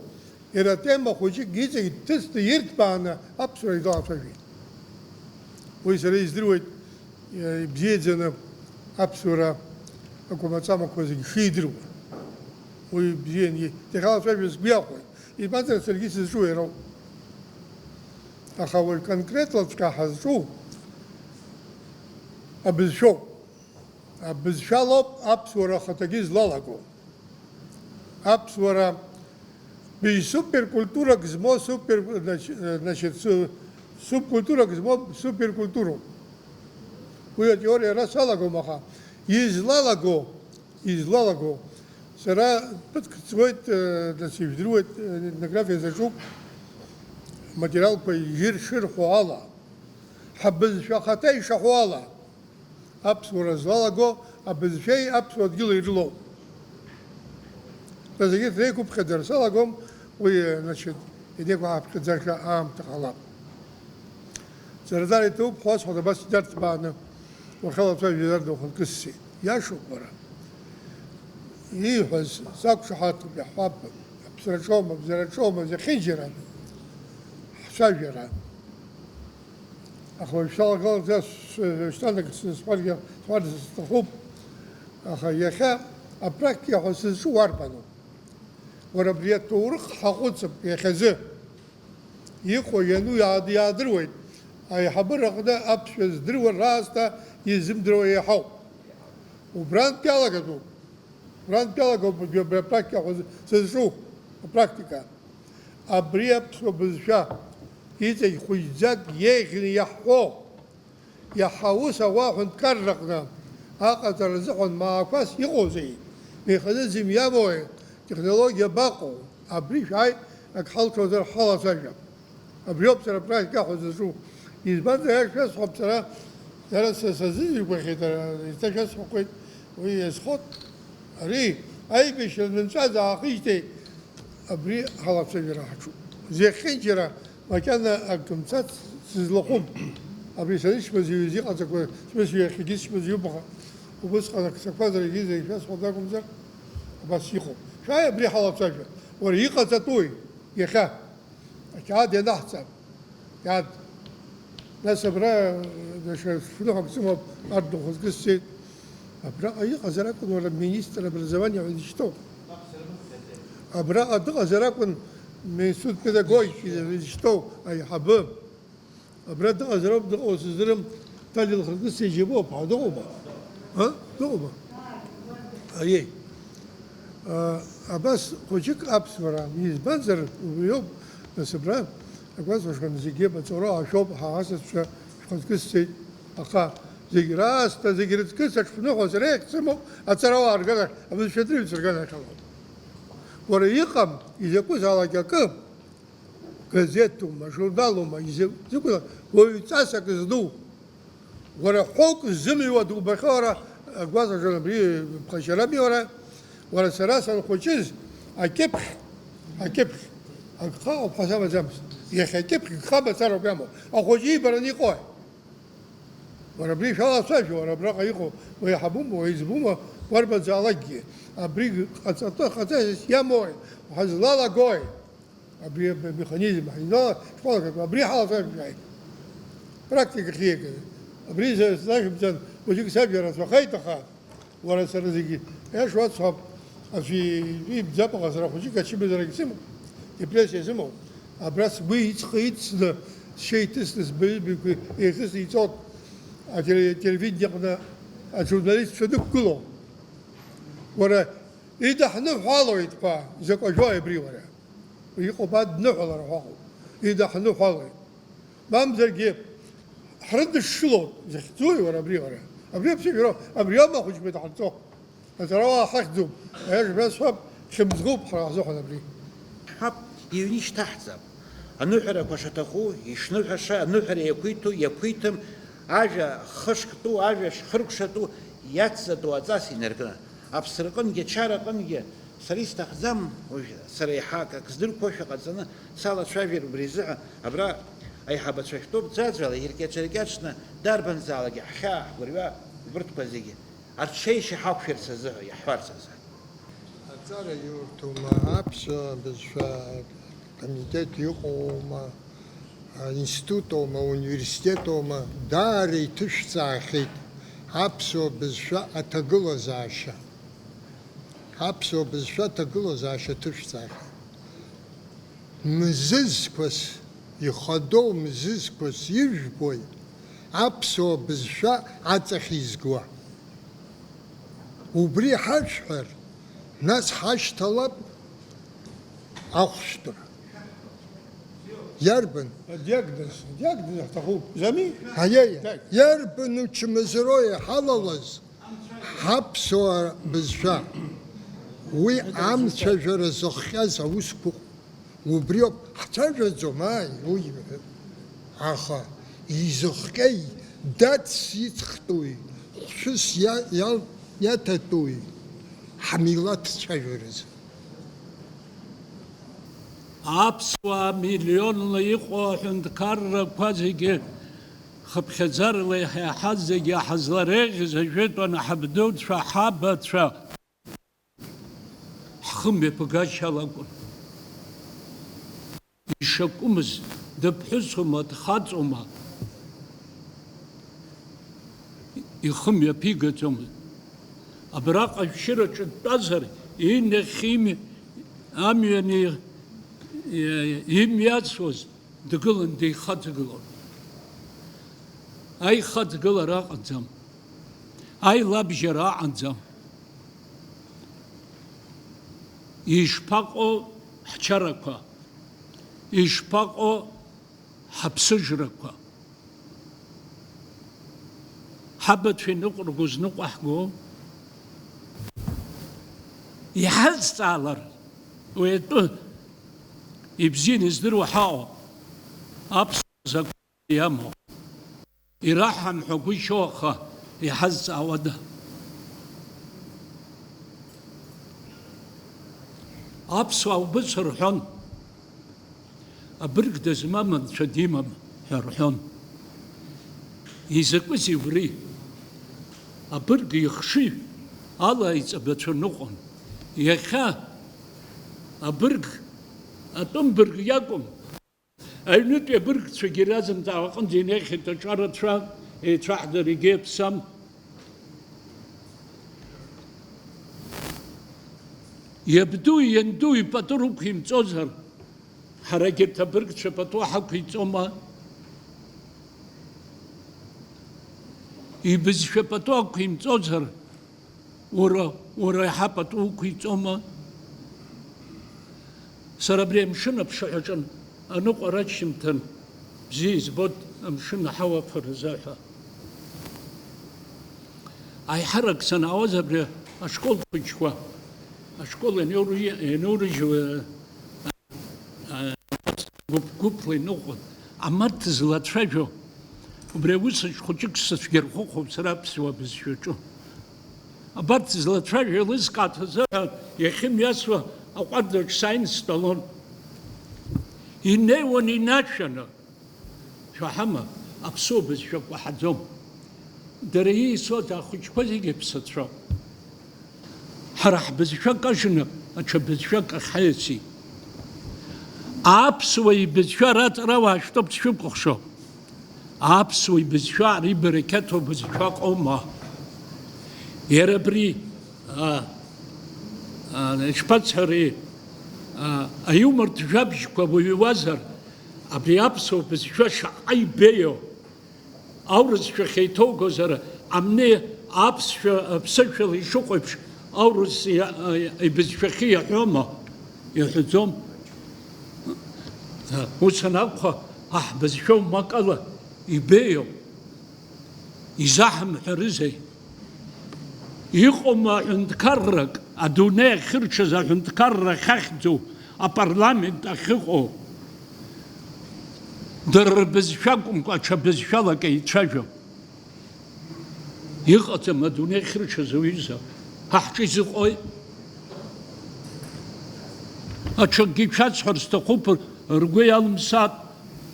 иара атема хәыҷык иҵегь дҭысны, ирҭбааны аԥсуара изалацәажәеит. Уи сара издыруеит, ибзиаӡаны аԥсуара акәамаҵамақәа зегьы шидыруа. Уи бзиан и-, дахьалацәажәоз сгәы иахәоит. Избанзар, саргьы сызҿу иароуп. Аха уажә конкретлаҵәҟьа ҳазҿу абызшәоуп. Абызшәалоуп аԥсуара ахаҭагьы злалаго. Аԥсуара быжь суперкультурак змоу супер-, значит, значит, су-, субкультурак змоу суперкультуроуп. Уи атеориа ара салагом, аха излалаго, излалаго. Сара ԥыҭк ҵуеит, э, нас ижәдыруеит, э, етнографиа саҿуп, материалқәа ижыр-, шырҳәо ала, ҳабызшәа ахаҭа ишаҳәо ала, аԥсуара злалаго абызшәеи аԥсуа дгьыли ирылоуп. Нас егьырҭ реиқәыԥхьаӡара салагом, уи, значит, инеиқәҳаԥхьаӡаша аамҭа ҟалап. Ҵараҵара иҭоуп, ҳуасҳәоит абас идарҭбааны, уахьалацәажәо иарда ухаҵкы ссеит. Иашоуп, уара. Ииҳәаз сақәшаҳаҭуп, иаҳҳәап, аԥсраҿоума, абзараҿоума, зехьынџьара ҳцәажәара. Аха уажәшьҭалагалаӡа шьҭанак сызҳәаргьы, сҳәарц сҭахуп. Аха иахьа апрактика ҳәа сызҿу уарбану? Уара, абри аҭоурых ҳаҟәыҵып иахьазы. Иҟоу иану иаад-, иаадыруеит. Аиҳабыра аҟны аԥсшәа здыруа раасҭа изымдыруа еиҳауп. Убрантә иалагатәуп. Убрантә иалагоуп абри апрактика ҳәа сызҿу апрактика. Абри аԥсуа бызшәа иҵегь хәыҷӡак иеиӷьны иаҳҳәо, иаҳа ус ауаа аҳәынҭқарраҟны аҟаҵара азыҳәан маақәас иҟоузеи? Механизм иамои? Технологиа абаҟоу? Абри шәааи, ак ҳалшозар ҳалацәажәап. Абриоуп сара апрактика ҳәа сызҿу. Избанзар, ара шәасҳәап сара, сара са сазыӡырҩқәахьеит, ара, еиҭа шәасҳәақәеит, уи иазхоит. Ари аибашьра анынҵәаз аахижьҭеи Абри ҳалацәажәара ҳаҿуп. Зехьынџьара макьана акы мцац сызлахәым. Абри сара исҳәаз иҩыз иҟаҵақәа, смысле, иахьагьы сышьмыз иубаха. Убысҟан ак сақәазар, егьи зегь шәасҳәоит акәымзар, абас иҟоуп. Шәааи абри ҳалацәажәа. Уара иҟаҵатәуи иахьа? Ақьаад ианаҳҵап. Иад. Нас абра, даҽа шәныҳәак сымоуп, арҭ дыхәызкы сцеит. Абраҟа иҟазар акәын уара министр образования ҳәа изышьҭоу. Абраҟа дыҟазар акәын институт педагогики ҳәа изышьҭоу аиҳабы. Абра дыҟазар ауп, дыҟоу сыздырам, Ҭали лхыркыс иџьабоуп, ҳа дыҟоума? Ҳа? Дыҟоума? Аиеи. А, абас хәыҷык аԥсуара, избанзар, убриоуп, нас абра, агәаҵәашан зегьы абаҵоура ашәоуп, ҳа асасцәа шәхаҵкы сцеит, аха зегь раасҭа, зегь рыҵкыс аҽԥныҳәа сара иахьсымоу аҵарауаа рганахь, абызшәа дырҩцәа рганахь алоуп. Уара иҟам, изакәызаалак акы, газеҭума, журналума, изакәызаалак уаҩҵас акы зну, Уара ҳәоук ззымҩуа дубахьоу ара, агәаҵаҿы абри ԥхашьарами уара? Уара сара санхәыҷыз, акьыԥхь, акьыԥхь, агха ауп ҳәа самаӡамызт. Иахьа акьыԥхь гха мацароуп иамоу. Ахәыҷы иибараны иҟои? Уара абри шәалацәажәо, уара абраҟа иҟоу, уеиҳабума, уеизбума, уарбанзаалакгьы. Абри ҟаҵатәы ҟаҵас иамои? Уҳазлалагои? Абри амеханизм ҳаинала школак абри ҳалацәажәааит. Практикахь ииаганы. Абри за-, злашәымҵан хәыҷык сажәа рацәахеит, аха уара сара зегьы иашоу ацҳап, аӡәы ибӡапаҟа сара хәыҷык ачымазарагь сымоуп, депрессиа сымоуп. Абра сгәы иҵхы иҵсны, сшьа иҭысны, сбаҩ-баҩқәа еихысны ицоит ателе-, телевидениеҟны ажурналистцәа дықәгылоуп. Уара идаҳныҳәалоит ҳәа, изакә ажәои абри уара? Иҟоуп адныҳәалара ҳәа ыҟоуп. Идаҳныҳәалоит. Мамзаргьы ҳрыдышшылоит. Захьӡуи уара абри уара? Абри аԥсышәара, абри аума ахәыҷқәа иҭаҳҵо? Аҵарауаа ҳахьӡуп. Аиаша шәасҳәап, хьымӡӷуп ҳара ҳзыҳәан абри. Ҳап, иҩны ишьҭаҳҵап. Аныҳәарақәа шаҭаху, ишныҳәаша, аныҳәара иақәиҭу, иақәиҭым, ажәа хышктәу, ажәа хыркәшатәу иацҵатәу аҵас инаркны. Аԥсраҟынгьы, ачараҟынгьы сара исҭахӡам, уажә сара еиҳа акы, акы здырқәошәа ҟаҵаны салацәажәар убри азыҳәа, абра аиҳабацәа шәтәоуп, ӡәаӡәала иркьаҿ-иркьаҿны дарбанзаалак ҳхьаа, ҳгәырҩа, убырҭқәа зегьы арҽеишьа ҳақәшәарц азыҳәа, иаҳҳәарц азы. Аҵара иурҭома, аԥсуа бызшәа комитет иҟоума, аинститутоума, ауниверситетоума, даара иҭышәҵаахьеит аԥсуа бызшәа аҭагылазаашьа. Аԥсуа бызшәа аҭагылазаашьа ҭышәҵаахьеит. Мзызқәас, ихадоу мзызқәас ижәбои аԥсуа бызшәа аҵахь изгуа? Убри ҳашәҳәар, нас ҳашьҭалап ахәшәтәра. Иарбан? Адиагноз, адиагноз ҳҭахуп, зами? Аиеи, Диаг. Иарбан учмазарои ҳалалаз ҳаԥсуа бызшәа? Уи амцәажәара зыхҟьаз аусқәа. Убриоуп, ҳцәажәаӡом, ааи, уи, аха изыхҟьеи, дац иҵхтәуи, хәшәыс иа-, иал-, иаҭатәуи ҳмилаҭ цәажәаразы? Аԥсуаа миллионла иҟоу аҳәынҭқаррақәа зегьы, хыԥхьаӡарала иаҳа-, иаҳаз зегьы ҳазлареиӷьыз ажәытәан ҳабдуцәа, ҳабацәа, ҳхымҩаԥгашьа лакәын. Ишакәымыз, дыԥҳәысума, дхаҵоума, ихымҩаԥигаӡомызт. Абраҟа ашәшьыраҿы дтәазар, инахь ими-, амҩан и-, и-, имҩасуаз, дгылан, деихаҵгылон. Аихаҵгылара аҟаӡам. Аилабжьара аҟаӡам. Ишԥаҟоу ҳчарақәа? Ишԥаҟоу ҳаԥсыжрақәа? Ҳабацәа иныҟәырго зныҟәаҳго? Иҳазҵаалар, уи атәы ибзианы издыруа ҳаҟоуп. Аԥсуа закәан иамоу. Ираҳҳәам ҳәа гәышьо, аха иҳазҵаауада? Аԥсуаа убыс рҳәон, абырг дызмам анцәа димам ҳәа рҳәон. Изакәызеи убри? Абырг ихшыҩ ала иҵабацәа ныҟәон. Иахьа абырг атәым бырг иакәым. Аҩнытәи абыргцәагьы иразымҵаауа аҟынӡа инеихьеит аҿарацәа, еицәаҳдара егьи аԥсам. Иабду ианду ипату рықәимҵозар, ҳара егьырҭ абыргцәа пату ҳақәиҵома? Ибызшәа пату ақәимҵозар, уара, уара иаҳа пату уқәиҵома? Сара абри амшын аԥшаҳәаҿы аныҟәара ачымҭан бзиа избоит, амшын аҳауа афаразы ҳәа. Аиҳарак санаауаз абри ашкол хәыҷқәа, ашкол ианеуры-, ианеурыжьуа, а, гәыԥ-гәыԥла иныҟәон. Амарҭ злацәажәо, убри аус аҿы хәыҷык сыцәгьархәыхәуп сара аԥсуа бызшәаҿы. Абарҭ злацәажәо еилызкааҭ азыҳәан иахьымҩасуа аҟәардәаҿ сааины стәалон. Инеиуан инашәаны. Шәаҳама, аԥсуа бызшәа кәаҳаӡом. Дара иеисоит ахәыҷқәа зегьы ԥсацәоуп. Ҳара ҳбызшәа кажьны, аҽа бызшәак ахьаиасит. Аԥсуа ибызшәа раҵарауаа шәтәоуп дшәыкәыхшоу. Аԥсуа ибызшәа ари береқьаҭоу бызшәаҟоума? Иара абри, а, а, ишԥасҳәари, а, аиумортә жәабжьқәа уҩуазар, абри аԥсуа бызшәа шаҟа ибеиоу! Аурысшәахь еиҭоугозар, амни аԥсшәа, аԥсышәала ишыҟоу еиԥш, аурыс иа-, ибызшәахьы иаҳәома? Иаҳәаӡом. Ус анакәха, аҳ бызшәа умакала ибеиоу, изаҳамҳәарызеи? Иҟоума аҳәынҭқаррак, адунеи ахьырҽаз аҳәынҭқарра ахьахьӡу, апарламент ахьыҟоу? Дара рбызшәа акәымкәа, аҽа бызшәалак еицәажәо. Иҟаӡам адунеи ахьырҽаз, аҩыза. Ҳа ҳҿы изыҟои? Аҽакгьы шәасҳәар сҭахуп, ргәы иалымсааит.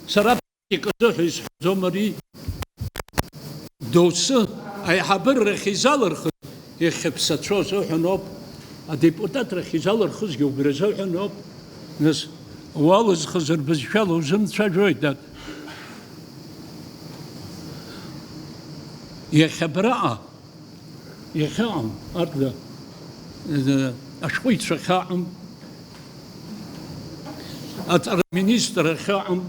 Сара Иказыҳәа исҳәаӡом ари. Доусы аиҳабыррахь изалырхыз иахьыԥсацәоу азыҳәан ауп, адепутатрахь изалырхызгьы убри азыҳәан ауп. Нас, уалызхыз рбызшәала узымцәажәои, дад? Иахьа абраҟа Иахьаҟам, арҭ, э, ашәҟәыҩҩцәа ахьаҟам, аҵара министр ахьаҟам,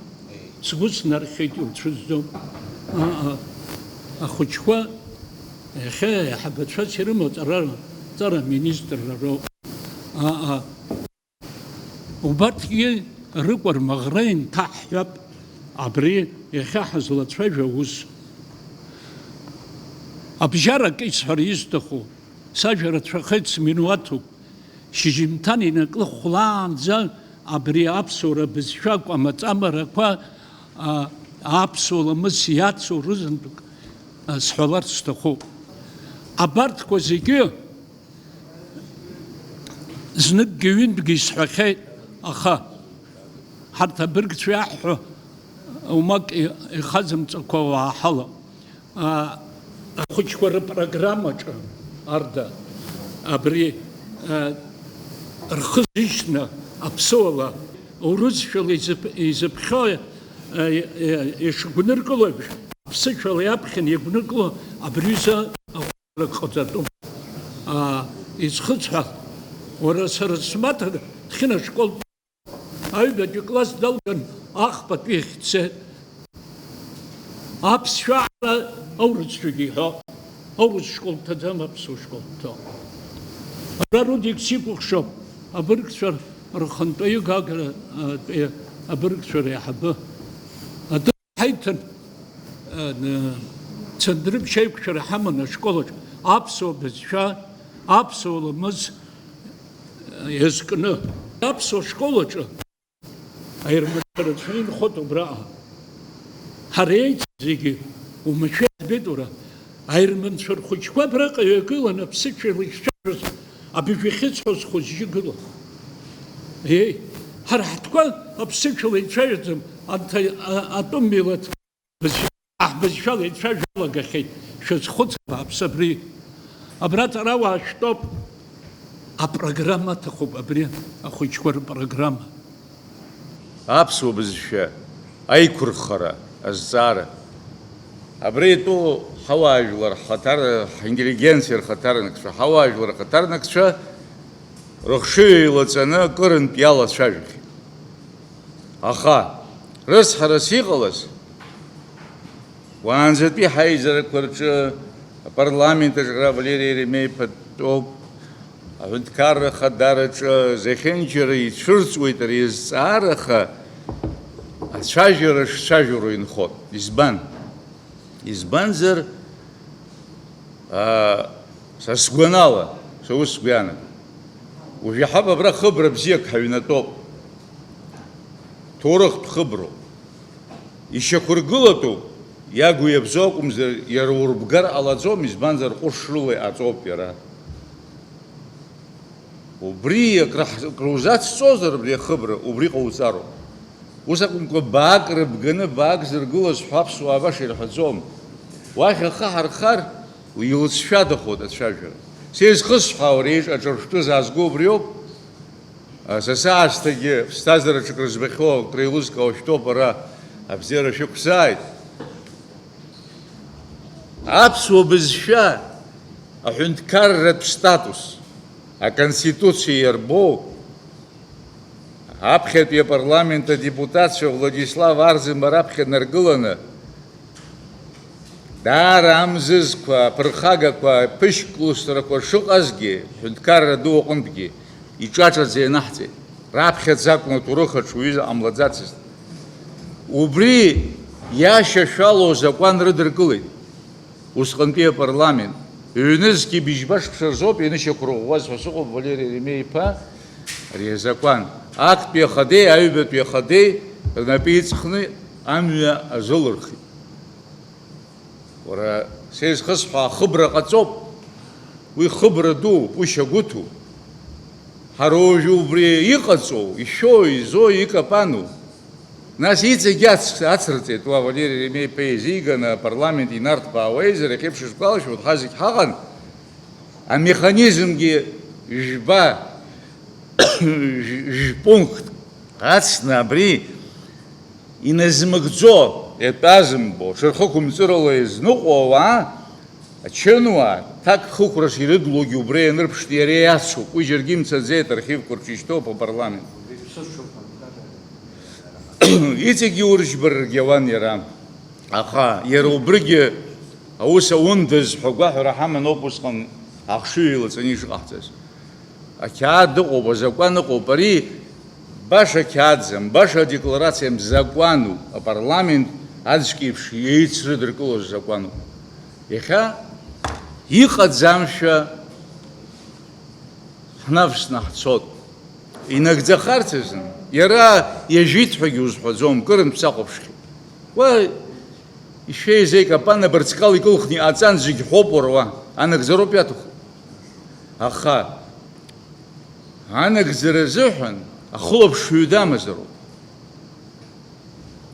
сгәы снархьит, иуцәызӡом. Ааи, ахәыҷқәа иахьа аиҳабацәас ирымоу аҵара, аҵара министрра роуп. Ааи. Убарҭгьы рыкәа-рмаӷра инҭаҳҳәап абри иахьа ҳазлацәажәо аус. Абжьарак исҳәар исҭаху, сажәа рацәахеит, сминуаҭуп. Шьыжьымҭан инаклыхәлаанӡа абри аԥсуара бызшәа акәамаҵамарақәа, а, аԥсуа ламыс иацу рызынтәык, а, сҳәаларц сҭахуп. Абарҭқәа зегьы Зныкгьы-ҩынтәгьы исҳәахьеит, аха ҳарҭ абыргцәа иаҳҳәо умак ихазымҵакәа уаа ҳалам. А, ахәыҷқәа рыпрограммаҿы, Арда, абри, а, рхы зышьҭны аԥсуала, урысшәала изыԥ-, изыԥхьо, а, ишгәныркыло еиԥш, аԥсышәала иаԥхьан иагәныркыло абри аҩыза Рак ҟаҵатәуп. Аа, изхысҳәааз, уара, сара смаҭа дхьын ашкол, аҩбатәи класс далган, ахԥатәи ахь дцеит. Аԥсшәа ала аурысшәагьы иҳәо, аурыс школ дҭаӡам, аԥсуа школ дҭо. Ара Рудик сикәыхшоуп, абыргцәа рхантәаҩы Гагра, а, тәи абыргцәа реиҳабы. Ҳаиҭан, э, н-, цәандрыԥшь аиқәшәара ҳаман ашколаҿ, аԥсуа бызшәа, аԥсуа ламыс, э, иазкны. Аԥсуа школаҿы аерманцәа рацәаны инхоит убраҟа. Ҳара еицыз зегьы, уамашәа иаӡбеит уара, аерманцәа рхәыҷқәа абраҟа ҩагылан аԥсышәала ишцәажәоз, абыжә иахьысҳәоз хәыҷы гылан. Еи, ҳара ҳтәқәа аԥсышәала ицәажәаӡом, анҭ а-, атәым милаҭ бызшәа, аҳ-, бызшәала ицәажәо алагахьеит, шәазхәыц, абааԥсы, абри. Абра аҵарауаа шәтәоуп, апрограмма аҭахуп, абри ахәыҷқәа рпрограмма. Аԥсуа бызшәа аиқәырхара азҵаара. Абра итәоу ҳауаажәлар ҳхаҭар-, ҳинтеллигенциа рхаҭарнакцәа, ҳауаажәлар рхаҭарнакцәа рыхшыҩ еилаҵаны акырынтә иалацәажәахьеит. Аха, рыцҳарас иҟалаз, уаанӡатәи ҳаизарақәа рҿы, апарламент аҿы Валери Еремеи-иԥа дтәоуп, аҳәынҭқарра ахадараҿы зехьынџьара ицәырҵуеит ари азҵаара, аха ацәажәара шцәажәароу инхоит. Избан? Избанзар, аа, са сгәанала, са ус сгәы иаанагоит. Уажә иаҳҳәап, абра хыбра бзиак ҳаҩнатәоуп. Ҭоурыхтә хыброуп. Ишьақәыргылатәуп, иагу иабзоу акәымзар, иара урбгар ҟалаӡом, избанзар, ҟәышрыла иҟаҵоуп иара. Убри акраҳ-, акрузацҵозар абри ахыбра, убри ҟауҵароуп. Ус акәымкәа, баак рыбганы, баак зыргылаз ҳәа аԥсуаа баша ирҳәаӡом. Уахь ахы ҳархар, уи илыҵшәадахоит ацәажәара. Са изхысҳәаауа, ари еиҿ аҿыршәтәы заазго убриоуп. Са саасҭагьы ԥсҭазаара ҽак рызбахьоу, акреилызкаауа шәтәоуп ара, абзиара шәықәзааит. Аԥсуа бызшәа аҳәынҭқарратә статус, аконституциа иарбоу, аԥхьатәи апарламент адепутатцәа Владислав Арӡынба раԥхьа днаргыланы, даара амзызқәа, аԥырхагақәа, аԥышьклусрақәа шыҟазгьы, ҳәынҭқарра ду аҟынтәгьы иҿаҿаӡа ианаҳҵеит. Раԥхьаӡа акәын аҭоурых аҿы уҩыза ҟамлаӡацызт. Убри иашьашәалоу азакәан рыдыркылеит. Усҟантәи апарламент, ҩнызқьи быжьба шықәса рзоуп ианышьақәырӷәӷәаз ҳәа сыҟоуп, Валери Еремеи-иԥа, ари азакәан. Актәи ахадеи аҩбатәи ахадеи рнапы иҵхны амҩа азылырхит. Уара, са изхысҳәаа, хыбра ҟаҵоуп. Уи хыбра дууп, уи шьагәыҭуп. Ҳара уажәы убри иҟаҵоу, ишәоу, изоу, икапану? Нас иҵегьы ац-, ацырҵеит уа Валери Еремеи-иԥа еизиганы апарламент инарҭбаауеизар, иахьеиԥш ишгәалашәо, ҳа зегь ҳаҟан, амеханизмгьы жәба, жәпункт ацны абри иназмыгӡо, иатәазымбо, ҽырхықәымҵырала изныҟәо ауаа, ачынуаа, ҭакԥхықәрас ирыдлогьы убра ианырԥшны иара иацуп, уи џьаргьы имцаӡеит, архивқәа рҿы ишьҭоуп апарламент. Иҵегьы урыжьбаргьы ауан иара. Аха иара убригьы аус аундаз ҳәа агәаҳәара ҳаман ауп усҟан ахшыҩ еилаҵаны ишыҟаҳҵаз. Ақьаад ыҟоуп, азакәан ыҟоуп. Ари баша қьаадӡам, баша декларациам, закәануп. Апарламент аӡәк иеиԥш еицрыдыркылоз закәануп. Иахьа иҟаӡамшәа ҳнавсны ҳцот. Инагӡахарц азын, иара иажәит ҳәагьы узҳәаӡом, кырынтә сахәаԥшхьеит. Уа ишәеизеи, капан абырҵкал икылхны иҟаҵан, зегь ҳәоуп уара уа, анагӡароуп иаҭаху. Аха анагӡара азыҳәан ахылаԥшҩы дамазароуп.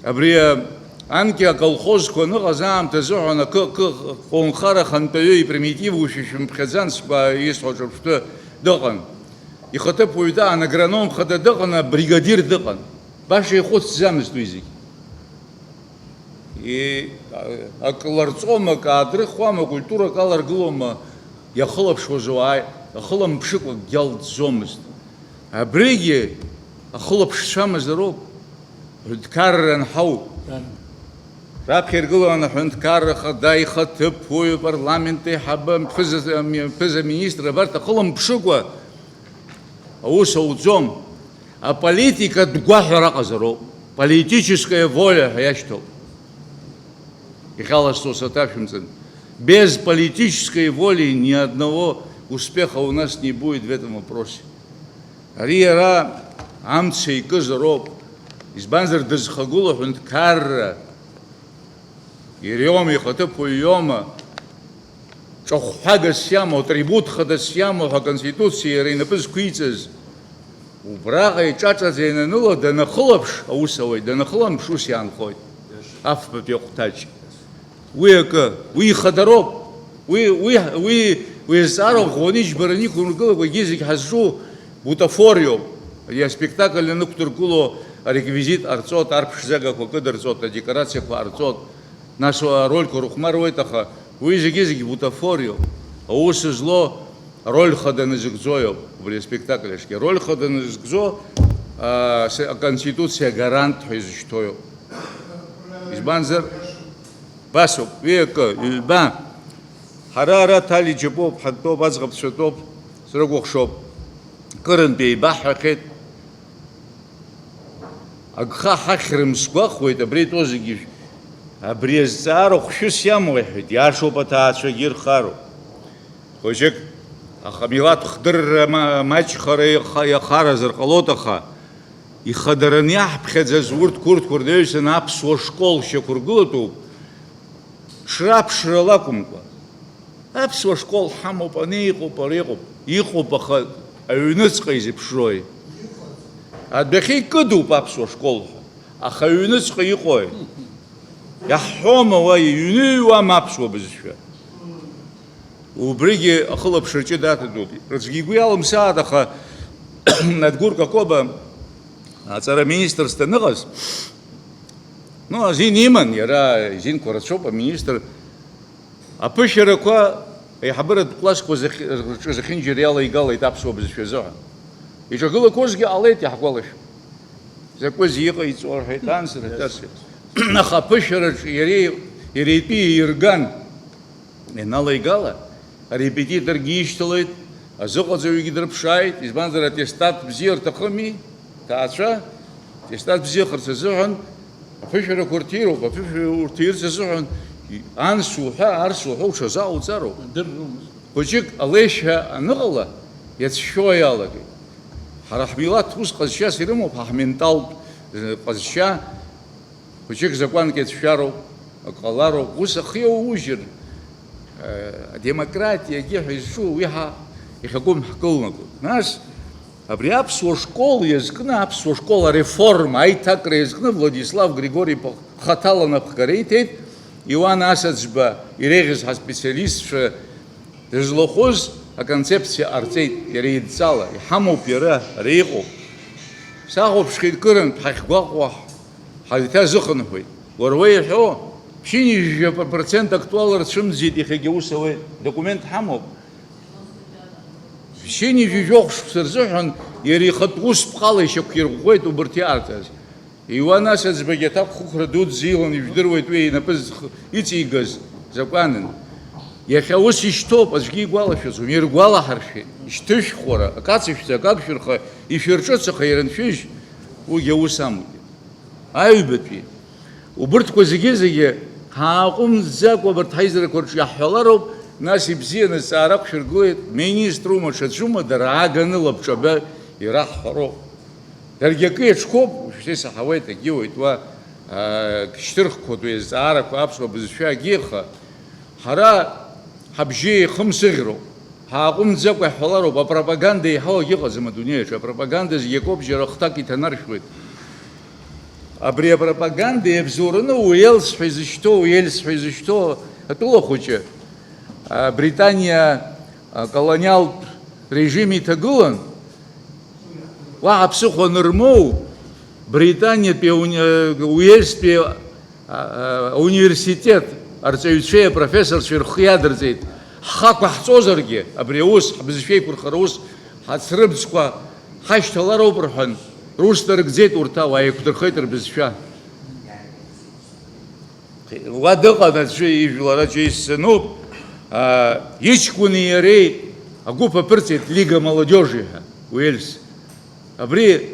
Абри, а, анкьа аколхозқәа аныҟаз аамҭазы ҳәа акы, акы, аколнхара ахантәаҩы ипримитивушәа шәымԥхьаӡан, сгәы исҳәо ҿырԥштәы дыҟан. Ихаҭыԥуаҩ даан, агроном хада дыҟан, абригадир дыҟан. Баша ихәыцӡамызт уи зегь. И-, а-, ак ларҵома, ак аадрыхуама, культурак аларгылома, иахылаԥшуаз уааи, ахыламԥшыкәа акгьы алҵӡомызт. Абригьы ахылаԥшцәа амазароуп. Ҳәынҭқарра анҳау. Раԥхьа иргылан аҳәынҭқарра хада, ихаҭыԥуаҩ, апарламент аиҳабы, ԥыза-, ами-, ԥыза-министр, абарҭ ахыламԥшыкәа аус ауӡом. Аполитикатә гәаҳәара аҟазароуп. Политическая воля ҳәа иашьҭоуп. Иахьаласҵо саҭашәымҵан. Без политической воли ни одного успеха у нас не будет в этом вопросе. Ари иара амца икызароуп, избанзар, дызхагылоу аҳәынҭқарра иара иоума, ихаҭыԥуаҩ иоума, ҿахәҳәагас иамоу, атрибут хадас иамоу ҳәа Аконституциа иара инапы зқәиҵаз, Убраҟа иҿаҿаӡа иананыла данахылаԥш, аус ауеит, данахылаԥш, ус иаанхоит афбатәи ахәҭаҷ. Уи акы, уи ихадароуп. Уи, уи, уи, уи азҵаара ӷәӷәаны иџьбараны иқәнаргылақәагьы зегь ҳазҿу бутафориоуп. Ари аспектакль анықәдыргыло ареквизит ҟарҵот, арԥшӡагақәа кыдырҵот, адекорациақәа ҟарҵот, нас арольқәа рыхәмаруеит, аха уи зегьы-зегь бутафориоуп. Аус зло ароль хада назыгӡоиоуп убри аспектакль аҿгьы. Ароль хада назыгӡо, аа, с-, аконституциа агарант ҳәа изышьҭоуп. Избанзар, басоуп, уи акы, ҩба. Ҳара ара Ҭали џьапоуп, ҳантәоуп, аӡӷабцәа тәоуп, срыкәыхшоуп. Кырынтә еибаҳҳәахьеит. Агха ҳахьрым сгәахәуеит, абри итәоу зегьы. Абри азҵаара хәшәыс иамоу, иҳәеит, иашоуп, аҭаацәагьы ирхароуп. Хәыҷык, аха милаҭ хдырра ма-, маҷхара иаха-, иахаразар ҟалоит, аха ихадараны иаҳԥхьаӡаз урҭ, урҭқәа рнаҩсан аԥсуа школ шьақәыргылатәуп, ҽра-ԥшрала акәымкәа. Аԥсуа школ ҳамоуп, ани иҟоуп, ара иҟоуп. Иҟоуп, аха аҩныҵҟа изеиԥшрои? Адәахьы икыдуп аԥсуа школ ҳәа, аха аҩныҵҟа иҟои? Иаҳҳәома уа, иҩныҩуама аԥсуа бызшәа? Убригьы ахылаԥшра ҷыда аҭатәуп. Рыцәгьа игәы иалымсааит, аха Адгәыр Какоба аҵара министрс даныҟаз, ну, азин иман, иара изинқәа рацәоуп, аминистр. Аԥышәарақәа аиҳабыратә классқәа зыхь-, рҿы зехьынџьара иалеигалеит аԥсуа бызшәа азыҳәан. Иҿагылақәозгьы ҟалеит, иаҳгәалашәом. Закәыз иҟаиҵо рҳәеит, ансра, тасра. Аха аԥышәараҿы иареи-, иара итәы иаирган. Ианалеигала, арепетиторгьы ишьҭалеит, азыҟаҵаҩгьы дрыԥшааит, избанзар, аттестат бзиа рҭахыми, ҭаацәа, аттестат бзиахарц азыҳәан аԥышәарақәа рҭироуп, аԥышәара урҭирц азыҳәан анс уҳәа, арс уҳәа, уҽазаауҵароуп. Хәыҷык алеишәа аныҟала, иацәшәо иалагеит. Ҳара ҳмилаҭ ус ҟазшьас ирымоуп, ҳа ҳменталтә, э, ҟазшьа. Хәыҷык закәанк иацәшәароуп, ак ҟалароуп, ус ахы иаужьыр, э, адемократиагьы ҳәа изҿу уи ҳа иахьакәым ҳкылнагоит. Нас, абри аԥсуа школ иазкны, аԥсуа школ ареформа, аиҭакра иазкны Владислав Григори-иԥа хаҭала анапхгара иҭеит, Иуан Асаӡба иреиӷьыз ҳаспециалистцәа дызлахәыз аконцепциа ҟарҵеит, иара идҵала, иҳамоуп иара, ари иҟоуп. Сахәаԥшхеит кырынтә, ҳахьгәаҟуа, ҳаиҭазыхынҳәуеит. Уара уеиҳәо, ԥшьынҩажәижәаба процент актуалра цәымӡит, иахьагьы аус ауеит, документ ҳамоуп. Ԥшьынҩажәижәохә шықәса рзыҳәан иара ихатә ус ԥҟала ишьақәирӷәӷәеит убырҭ иаарҵаз. Иуан Асаӡбагьы аҭакәхықәра дуӡӡа илан, ижәдыруеит уи инапы зх-, иҵигаз закәанын. Иахьа ус ишьҭоуп, аӡәгьы игәалашәаӡом, иргәалаҳаршәеит, ишьҭышәхәара, акацышәҵа, акагшәырха, ишәырҿыцаха ираншәыжь, уигьы аус амоуп. Аҩбатәи, убырҭқәа зегьы-зегьы ҳааҟәымҵӡакәа абарҭ ҳаизарақәа рҿы иаҳҳәалароуп, нас ибзианы зҵаара ақәшәыргылеит, министрума, ҽаӡәума, дара ааганы лабҿаба ираҳҳәароуп. Даргьы акы иаҿқәоуп, уажәшьҭа исаҳауеит, акгьы уаҩ уа, аа, шьҭырхқәоуп уи азҵаарақәа аԥсуа бызшәа агьиаха. Ҳара ҳабжьы еихымсыӷьроуп, ҳааҟәымҵӡакәа иаҳҳәалароуп, апропаганда еиҳау агьыҟаӡам адунеи аҿы, апропаганда зегь акоуп, џьара хҭак иҭанаршәуеит. Абри апропаганда иабзоураны Уелс ҳәа изышьҭоу, Уельс ҳәа изышьҭоу атәыла хәыҷы, а, Британиа, а, колониалтә режим иҭагылан, уаҳа ԥсыхәа анырмоу, Британиатәи ауни-, Уельстәи, а, а, ауниверситет арҵаҩцәеи апрофессорцәеи рхы иадырҵеит, ҳхы ақәаҳҵозаргьы, абри аус, ҳбызшәа еиқәырхара ус, ҳацрыҵқәа ҳашьҭалароуп рҳәан, рус нарыгӡеит урҭ ауаа, еиқәдырхеит рбызшәа. Уа дыҟан аӡәы ижәлар аҿы иссануп, аа, иҷкәыни иареи агәыԥ аԥырҵеит, Лига молодёжи ҳәа, Уельс. Абри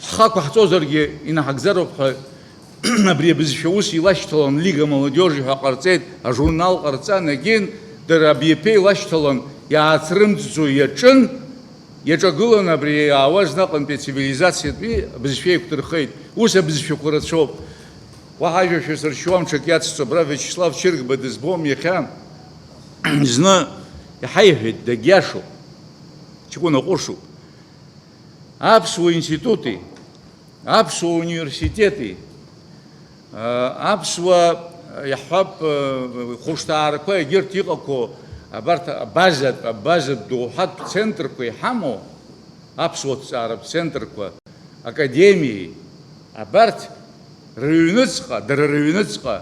ҳхы ақәаҳҵозаргьы инаҳагӡароуп ҳәа, абри абызшәа ус илашьҭалан, Лига молодёжи ҳәа ҟарҵеит, ажурнал ҟарҵан, егьин, дара абиаԥеи лашьҭалан, иаацрымҵӡо иаҿын, Иаҿагыланы абри иаауаз наҟынтәи ацивилизациатәи абызшәа еиқәдырхеит. Ус абызшәақәа рацәоуп. Уаҳа ажәа шәасыршьуам, ҽак иацҵо, абра Виачеслав Чыргба дызбом иахьа. Зны иҳаиҳәеит, дагьиашоуп. Ҷкәын аҟәышуп. Аԥсуа институти, аԥсуа университети, аԥсуа, иаҳҳәап, хәышҭаарақәа, егьырҭ иҟақәоу абарҭ абазатә, абазатә доуҳатә центрқәа иҳамоу, аԥсуа ҭҵааратә центрқәа, академиеи, абарҭ рыҩныҵҟа, дара рыҩныҵҟа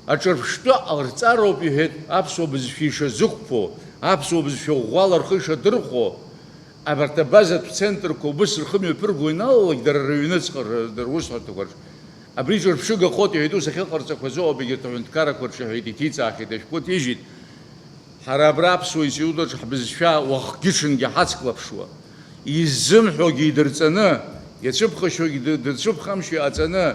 аҿырԥштәы ҟарҵароуп, иҳәеит, аԥсуа бызшәа ишазықәԥо, аԥсуа бызшәа ӷәӷәала рхы ишадырхәо, абарҭ абазатә центрқәа убыс рхы мҩаԥырго ианалалак, дара рыҩныҵҟа, р-, русҳәарҭақәа рҿы. Абри ҿырԥшыгахоит, иҳәеит, ус ахьыҟарҵақәаз ыҟоуп, егьырҭ аҳәынҭқаррақәа рҿы ҳәа иҭиҵаахьеит, ашәҟәы ҭижьит. Ҳара абра аԥсуа институт аҿы ҳбызшәа уахгьы-ҽынгьы ҳацклаԥшуа, иззымҳәогьы идырҵаны, иацәыԥхашьогьы ды-, дырцәыԥхамшьо иҟаҵаны,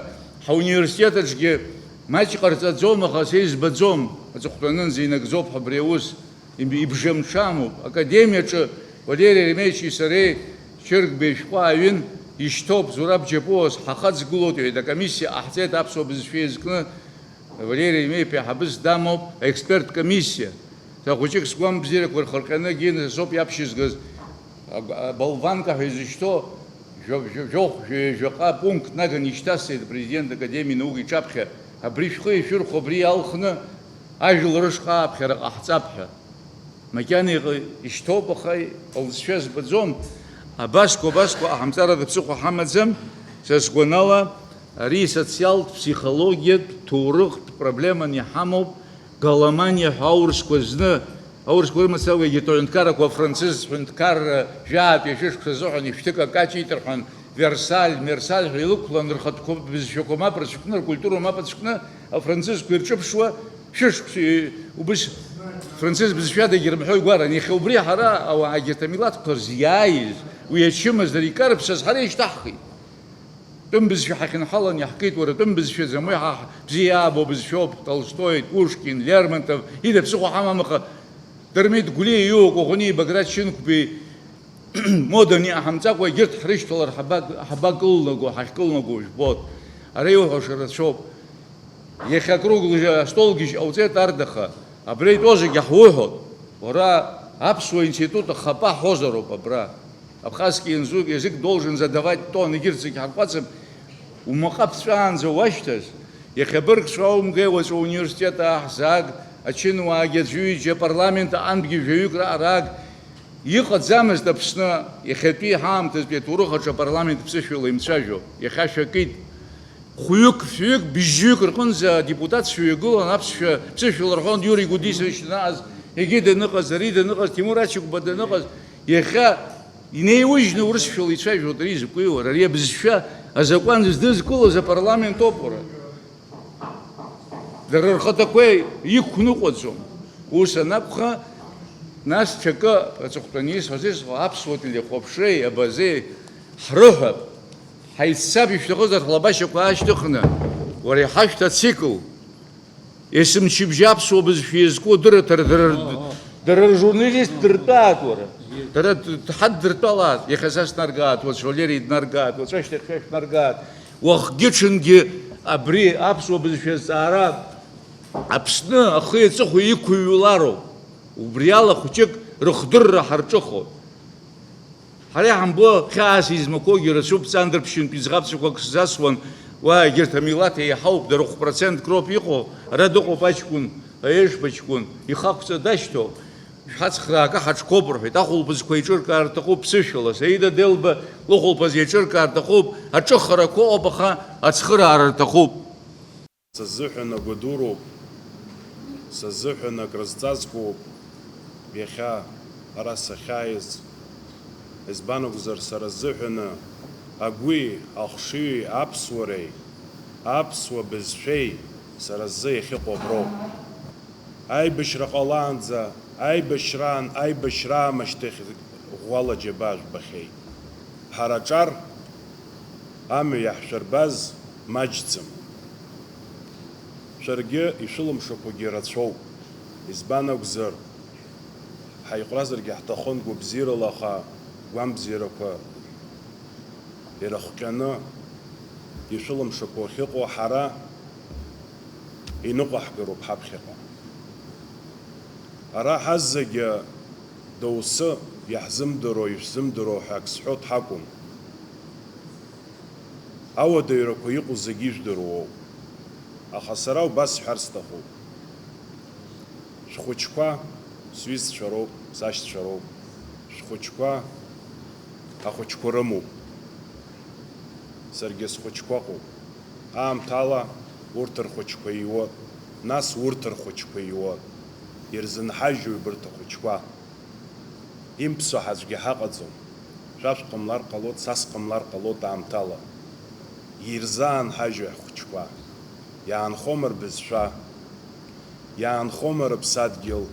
ҳауниверситет аҿгьы маҷ ҟарҵаӡом, аха са избаӡом, аҵыхәтәанынӡа инагӡоуп ҳәа абри аус, иб-, ибжамҽамуп. Академиаҿы Валери Еремеевичи сареи Шьыргбеи шәҟәы ааҩын, ишьҭоуп, Зураб Џьапуа ҳахаҵгылоит, иҳәеит, акомиссиа ҟаҳҵеит аԥсуа бызшәа иазкны, Валери Еремеи-иԥа иҳабыс дамоуп, аексперттә комиссиа. Са хәыҷык сгәамбзиарақәа рхырҟьаны Гиннес соуп иаԥшьызгаз, аб-, аболванка ҳәа изышьҭоу, жәа-, жәа-, жәохә, жәаҩа жәаҟа пункт наганы ишьҭасҵеит апрезидент академиа наук иҿаԥхьа. Абри шәхы ишәырхәо, абри иалхны ажәлар рышҟа ааԥхьара ҟаҳҵап ҳәа. Макьана иҟ-, ишьҭоуп, аха иҟалҵшәа збаӡом. Абасқәа, абасқәа ҟаҳамҵарада ԥсыхәа ҳамаӡам, са сгәанала, ари социалтә, ԥсихологиатә, ҭоурыхтә проблеманы иҳамоуп, галоманиа ҳәа аурысқәа зны, аурысқәа рымацара егьырҭ аҳәынҭқаррақәа афранцыз ҳәынҭқарра жәаатәи ашәышықәса азыҳәан ишәҭык акаҷ иҭарҳәан, Версаль, Мерсаль ҳәа илықәлан, рхатәқәа бызшәақәа мап рыцәкны, ркультура мап ацәкны, афранцызқәа ирҿыԥшуа, шәышықәса, э, убыс францыз бызшәадагьы рымҳәои гәаран. Иахьа убри ҳара, ауаа, егьырҭ амилаҭқәа рзы иааиз, уи ачымазара икарыԥсаз ҳара ишьҭаҳхит. Тәым бызшәа ҳахьынҳалан иаҳкит, уара, тәым бызшәаӡам, уи ҳа бзиа иаабо бызшәоуп, Толстой, Пушкин, Лермонтов, ида ԥсыхәа ҳамам, аха Дырмит Гәлиа иоуа Коӷониеи Баграт Шьынқәбеи моданы иҟаҳамҵакәа, егьырҭ ҳрышьҭалар ҳабак-, ҳабакылнаго, ҳахькылнаго жәбоит. Ара иуҳәаша рацәоуп. Иахьа акруглый астолгьежь ҟауҵеит Ардаха. Абра итәоу зегьы ҳуҳәоит. Уара аԥсуа институт ахапа ҳҳәозароуп абра. Абхазский язык, язык должен задавать тон, егьырҭ зегь ҳарҟәаҵып. Умаҟа ԥҵәаанӡа уашьҭаз, иахьа быргцәа умгеи уаҵәы ауниверситет аҳзааг, ачынуаагьы аӡәы-ҩыџьа апарламент аҟантәгьы жәаҩык раҟара ааг, иҟаӡамызт Аԥсны иахьатәи ҳаамҭазтәи аҭоурых аҿы апарламент ԥсышәала имцәажәо, иахьа шәакит. Хәҩык, фҩык, быжьҩык рҟынӡа адепутатцәа ҩагылан, аԥсшәа ԥсышәала рҳәон, Иури Гәдисович даныҟаз, егьи даныҟаз, ари даныҟаз, Ҭемур Ачыгәба даныҟаз, иахьа инеиужьны урысшәала ицәажәоит, ари закәи уара, ари абызшәа азакәан здызкылоз апарламент ауп уара. Дара рхаҭақәа иқәныҟәаӡом. Ус анакәха, нас ҽакы аҵыхәтәаны исҳәаз исҳәо, аԥсуа телехәаԥшреи абазеи ҳрыҳәап, ҳаиццап, ишәҭахызар ҳлабашьақәа аашьҭыхны, уара иҳашәҭ ацикл, есымчыбжьа аԥсуа бызшәа иазку дырраҭара, дара, дара ржурналист дыртәаат уара, дара д-, ҳаддыртәалаат, иахьа са снаргааит, уаҵә Валери днаргааит, уаҵәы ашьҭахь шәа шәнаргааит. Уахгьы-ҽынгьы абри аԥсуа бызшәа азҵаара Аԥсны ахи аҵыхәеи иқәыҩлароуп. Убриала хәҷык рыхдырра ҳарҿыхоит. Ҳара иҳамбо хьаас измақәоугьы рацәоуп, ҵандырԥшьынтә иӡӷабцәақәак сзасуан, уа егьырҭ амилаҭ еиҳауп, дара хә-процентк роуп иҟоу, ара дыҟоуп аҷкәын, аешба ҷкәын, ихы ақәҵа дашьҭоуп. Шәҳацхраакы ҳаҽқәоуп рҳәеит, ахәылԥазқәа еиҿыркаар рҭахуп ԥсышәала, Саида Делба лыхәылԥаз еиҿыркаар рҭахуп, аҿыхарақәа ыҟоуп, аха ацхыраара рҭахуп. Сазыҳәан агәадуроуп, сазыҳәан акрызҵазкуоуп иахьа ара сахьааиз. Избан акәзар, сара сзыҳәаны агәи ахшыҩи аԥсуареи, аԥсуа бызшәеи сара сзы иахьыҟоу аброуп. Аибашьра ҟалаанӡа, аибашьраан, аибашьра аамышьҭахь ӷәӷәала џьабаа жәбахьеит. Ҳара аҿар амҩа иаҳшәырбаз маҷӡам. Шәаргьы ишәылымшақәогьы рацәоуп. Избан акәзар, ҳаиҟәразаргьы ҳҭахын гәабзиарала, аха гәамбзиарақәа ирыхҟьаны ишәылымшақәо ахьыҟоу ҳара иныҟәаҳгароуп ҳаԥхьаҟа. Ара ҳазегьы доусы иаҳзымдыруа, ишәзымдыруа ҳәа ак сҳәо дҳакәым. Ауадаҩрақәа иҟоу зегьы ижәдыруоуп. Аха сара убас сҳәар сҭахуп. Шәхәыҷқәа сҩызцәа роуп, сашьцәа роуп. Шәхәыҷқәа ахәыҷқәа рымоуп. Саргьы схәыҷқәа ыҟоуп. Аамҭала урҭ рхәыҷқәа иуоуп, нас урҭ рхәыҷқәа иуоуп. Ирзынҳажьуеи убырҭ ахәыҷқәа? Имԥсо ҳаӡәгьы ҳаҟаӡом. Шәа шәҟамлар ҟалоит, са сҟамлар ҟалоит аамҭала. Ирзаанҳажьуеи ҳхәыҷқәа? Иаанхома рбызшәа? Иаанхома рыԥсадгьыл?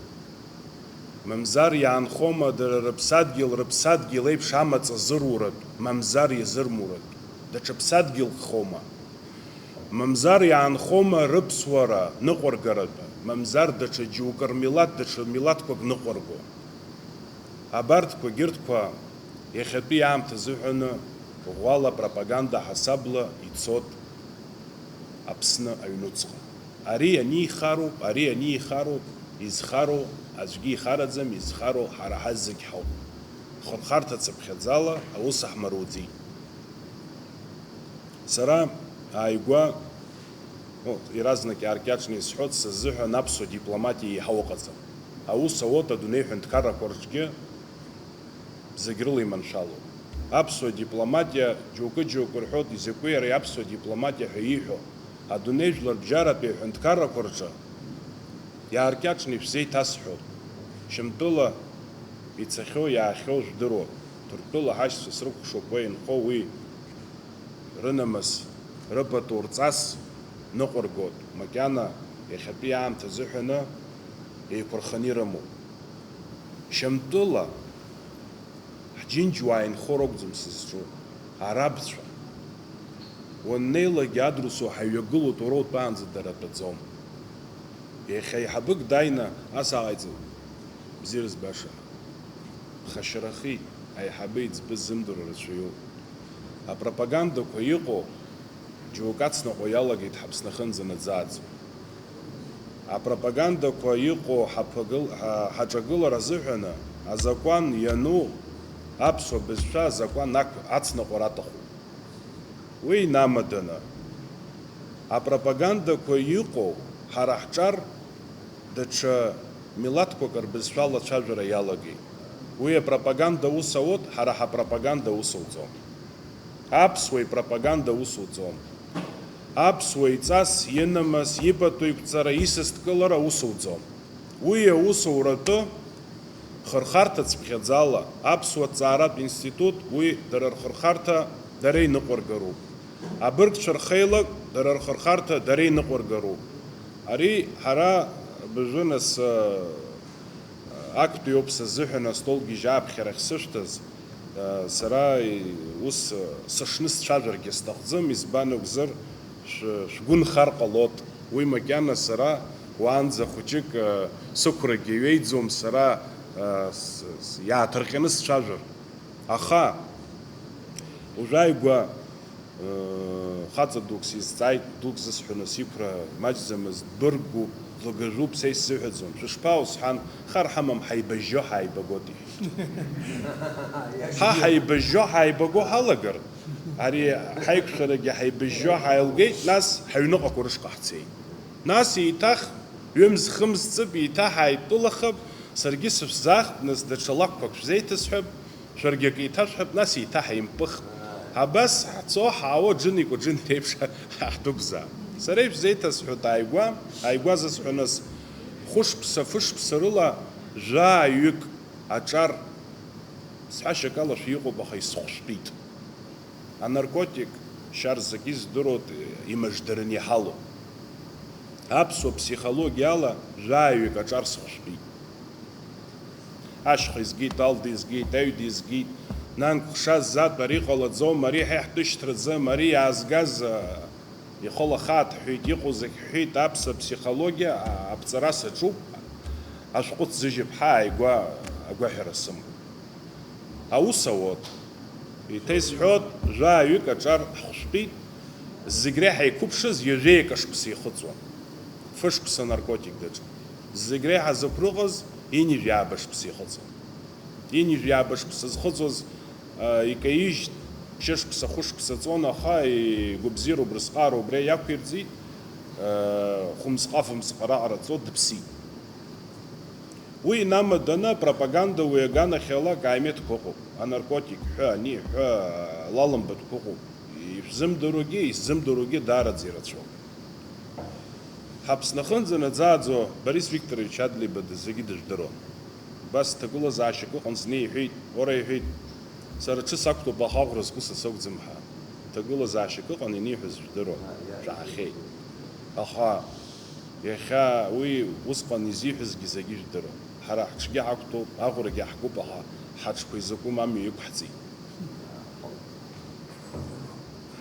Мамзар иаанхома дара рыԥсадгьыл, рыԥсадгьыл еиԥш амаҵ азыруратә, мамзар иазырмуратә? Даҽа ԥсадгьылкхома? Мамзар иаанхома рыԥсуара ныҟәаргаратәы, мамзар даҽа џьоукы рмилаҭ даҽа милаҭқәак ныҟәарго? Абарҭқәа егьырҭқәа иахьатәи аамҭа азыҳәаны ӷәӷәала, пропаганда ҳасабла ицоит Аԥсны аҩнуҵҟа. Ари анихароуп, ари анихароуп, изхароу аӡәгьы ихараӡам, изхароу ҳара ҳазегь ҳауп. Хырхарҭа цыԥхьаӡала аус ҳмаруӡеит. Сара ааигәа, о, иаразнак иааркьаҿны исҳәоит, сыззыҳәан аԥсуа дипломатиа еиҳау ыҟаӡам. Аус ауеит адунеи ҳәынҭқаррақәа рҿгьы, зегь рыла иманшәалоуп. Аԥсуа дипломатиа, џьоукы-џьоукы рҳәоит, изакәи ари аԥсуа дипломатиа ҳәа ииҳәо, адунеи жәларбжьаратәи аҳәынҭқаррақәа рҿы иааркьаҿны ишәзеиҭасҳәоит. Шьамтәыла ицахьоу, иаахьоу жәдыруа, Ҭырқәтәыла ҳашьцәа срыкәхшоуп уа инхо, уи рынамыс, рыпату рҵас ныҟәыргоит, макьана иахьатәи аамҭа азыҳәаны еиқәырханы ирымоуп. Шьамтәыла ҳџьынџьуаа инхо ракәӡам сызҿу, арабцәа. Уаннеилакгьы адрусу ҳаҩагылоит, уара утәаанӡа дара тәаӡом. Иахьа аиҳабык дааины ас ааҟаиҵеит, бзиара збаша, ԥхашьарахеит, аиҳабы иӡбы ззымдыруа рацәаҩуп. Апропагандақәа иҟоу џьоук ацныҟәо иалагеит ҳаԥсны ахынӡанаӡааӡо. Апропагандақәа иҟоу ҳаԥагыл-, ҳа-, ҳаҿагылара азыҳәаны азакәан иану аԥсуа бызшәа азакәан ақә-, ацныҟәара аҭахуп. Уи инамаданы, апропагандақәа иҟоу ҳара ҳҿар даҽа милаҭқәак рбызшәа алацәажәара иалагеит. Уи апропаганда ус ауеит, ҳара ҳапропаганда ус ауӡом. Аԥсуа ипропаганда ус уӡом. Аԥсуа иҵас, инамыс, ипату иқәҵара, исасдкылара ус уӡом. Уи аус ауратәы хырхарҭа цыԥхьаӡала, аԥсуа ҭҵааратә институт, уи дара рхырхарҭа дара иныҟәыргароуп. Абыргцәа рхеилак, дара рхырхарҭа дара иныҟәыргароуп. Ари ҳара абыржәы нас, э, актәи ауп сазыҳәан астол гьежьы аԥхьарахь сышәҭаз, э, сара и-, ус, э, сышнысцәажәаргьы сҭахӡам, избан акәзар, шә-, шәгәы нхар ҟалоит. Уи макьана сара уаанӡа хәыҷык, э, сықәрагьы ҩеиӡом, сара, э, с-, с-, иааҭырҟьаны сцәажәар. Аха, уажәааигәа, Хаҵа дук сизҵааит, дук зысҳәо нас иқәра маҷӡамызт, дбыргуп, длыгажәуп, са исзыҳәаӡом. Шәышԥаау сҳәан, хар ҳамам, ҳаибажьо ҳааибагот, иҳәеит. Ҳа ҳаибажьо ҳааибаго ҳалагар, ари ҳаиқәшәарагьы ҳаибажьо ҳаилгеит, нас ҳаҩныҟақәа рышҟа ҳцеит. Нас еиҭах ҩымз-хымз ҵып, еиҭа ҳааидтәылахап, саргьы сышәзаахп, нас даҽа лакәқәак шәзеиҭасҳәап. Шәаргьы акы еиҭашәҳәап, нас еиҭа ҳаимпых. Абас ҳцо ҳаауа џьынеи-кәаџьынеи реиԥш ҳдәықәзаап. Сара ишәзеиҭасҳәоит ааигәа, ааигәа зысҳәо нас, хәышықәса, фышықәса рыла жәаа-ҩык аҿар, сҳәашьак ала шәиҟоуп, аха исыхәшәтәит. Анаркотик шьарзак издыруа имыждараны иҳалоуп. Аԥсуа ԥсихологиала жәаа-ҩык аҿар сыхәшәтәит. Ашьха изгеит, Алда изгеит, Аҩда изгеит, нанг ҟәша ззатә ари ҟалаӡом, ари ҳа иаҳтәышьҭраӡам, ари иаазгаз, а, ихы лаха аҭҳәеит, иҟоу зегь ҳҳәеит, аԥсуа ԥсихологиа, а, аԥҵара саҿуп, ашәҟәы ҭзыжьып ҳәа ааигәа агәаҳәара сымоуп. Аус ауеит. Еиҭа исҳәоит, жәаа-ҩык аҿар ҳхәшәтәит, зегь реиҳа иқәыԥшыз ҩажәеи акы шықәса ихыҵуан. Фышықәса анаркотик даҿын. Зегь реиҳа зықәрыҟаз ҩынҩажәи ааба шықәса ихыҵуан. Ҩынҩажәи ааба шықәса зхыҵуаз, а, икаижьт, Шьышықәса, хәышықәса ҵуан, аха игәабзиара убрысҟара убра иақәирӡит, хәымсҟа-фымсҟа раҟара ҵуа дыԥсит. Уи инамаданы апропаганда уи аганахьала акаимеҭқәа ыҟоуп, анаркотик ҳәа, ани ҳәа, алаламбатәқәа ыҟоуп. Ишәзымдыруагьы, исзымдыруагьы даараӡа ирацәоуп. Ҳаԥсны аҟынӡа наӡааӡо Борис Викторович Адлеиба зегьы дыжәдыруан. Убас ҭагылазаашьак ыҟан, зны иҳәеит, уара, иҳәеит, сара ҽы сақәтәоуп, аха аӷәра зку са сакәӡам ҳәа. Ҭагылазаашьак ыҟан, ианиҳәоз жәдыруан, шәаҳахьеит. Аха иахьа уи усҟан изиҳәозгьы зегьы жәдыруан. Ҳара ҳҽгьы ҳақәтәоуп, аӷәрагьы ҳкуп, аха ҳаҽқәа изакәым амҩа иқәҳҵеит.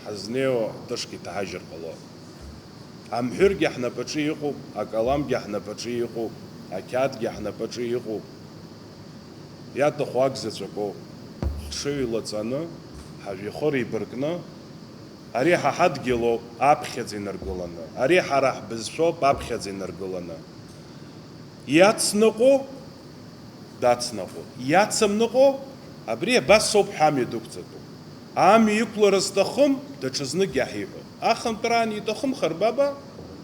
Ҳазнеиуа атышк иҭаҳажьыр ҟалон. Амҳәыргьы ҳнапаҿы иҟоуп, акаламгьы ҳнапаҿы иҟоуп, ақьаадгьы ҳнапаҿы иҟоуп. Иаҭаху акзаҵәыкоуп. Ҳҽыҩ лаҵаны, ҳажәҩахыр еибаркны, ари ҳа ҳадгьылоуп, аԥхьаӡа инаргыланы, ари ҳара ҳбызшәоуп, аԥхьаӡа инаргыланы. Иацныҟәо, дацныҟәо, иацымныҟәо, абри абас ауп ҳәа амҩа дықәҵатәуп. Амҩа иқәлара зҭахым, даҽазнык иаҳиҳәо. Ахынтәраан иҭахым харбаба,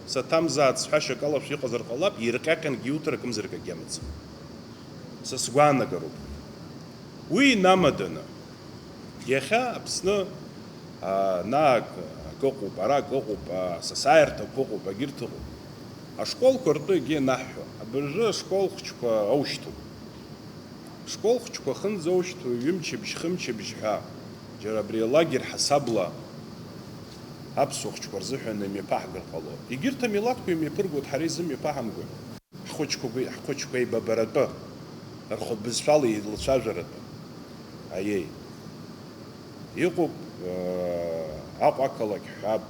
саҭамзааит, сҳәашьак ала шәыҟазар ҟалап, ирҟьаҟьангьы иуҭар акымзарак агьамаӡам. Са сгәаанагароуп. Уи инамаданы, иахьа Аԥсны, аа, наак акы ыҟоуп, ара акы ыҟоуп, аа, асасааирҭақәа ыҟоуп, агьырҭ ыҟоуп. Ашколқәа ртәы егьа ианаҳҳәо, абыржәы ашкол хәыҷқәа аушьҭуп. Ашкол хәыҷқәа ахьынӡаушьҭуа, ҩымчыбжь, хымчыбжь ҳәа, џьара абри алагер ҳасабла аԥсуа хәыҷқәа рзыҳәан имҩаԥаҳгар ҟалоит. Егьырҭ амилаҭқәа имҩаԥыргоит, ҳара изымҩаԥаҳамгои? Ҳхәыҷқәа, ҳхәыҷқәа еибабаратәы, рхатә бызшәала еилацәажәаратәы. Аиеи. Иҟоуп, э, Аҟәа ақалақь ҳҳәап,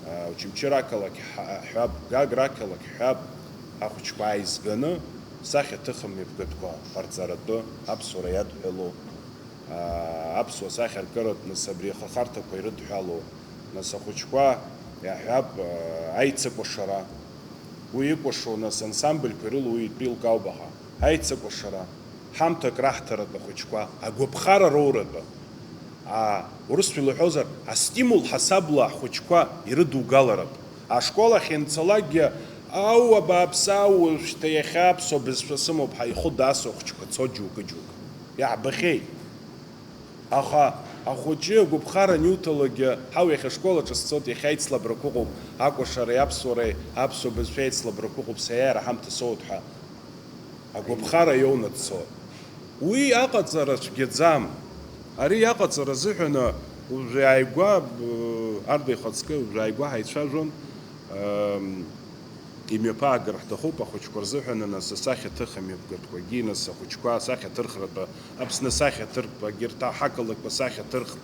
э, Очамчыра ақалақь ҳҳәап, Гагра ақалақь ҳҳәап, ахәыҷқәа ааизганы, сахьаҭыхым мҩаԥгатәқәа ҟарҵаратәы аԥсуара иадҳәалоу, аа, аԥсуа сахьаркыратә, нас, абри ахырхарҭақәа ирыдҳәалоу, нас, ахәыҷқәа иаҳҳәап, аа, аицыкәашара. Уи икәашо, нас, ансамбльқәа ирылоу уи итәы еилкаауп, аха аицыкәашара, ҳамҭак раҳҭаратә ахәыҷқәа, агәаԥхара роуратәы. Аа, урысшәа илҳәозар, астимул ҳасабла ахәыҷқәа ирыдугаларатә. Ашкол ахь ианцалакгьы, ау, абааԥсы, ау, уажәшьҭа иахьа аԥсуа бызшәа сымоуп ҳәа ихәы даасуа ахәыҷқәа цоит џьоукы-џьоукы. Иаҳбахьеит. Аха ахәыҷы агәаԥхара аниуҭалакгьы, ҳау, иахьа ашкол аҿы сцоит, иахьа аицлабрақәа ыҟоуп, акәашареи аԥсуареи, аԥсуа бызшәеи аицлабрақәа ыҟоуп, саиааира ҳамҭа соуеит ҳәа агәаԥхара иоуны дцоит. Уи аҟаҵара цәгьаӡам. Ари аҟаҵара азыҳәаны уажә ааигәа, б-, Арда ихаҵкы уажә ааигәа ҳаицәажәон, ам, имҩаԥаагар ҳҭахуп ахәыҷқәа рзыҳәаны, нас, асахьаҭыхра мҩаԥгатәқәагьы, нас, ахәыҷқәа асахьаҭырхратәы, Аԥсны асахьаҭыртә, агьырҭ аҳақалақьқәа асахьаҭырхтә,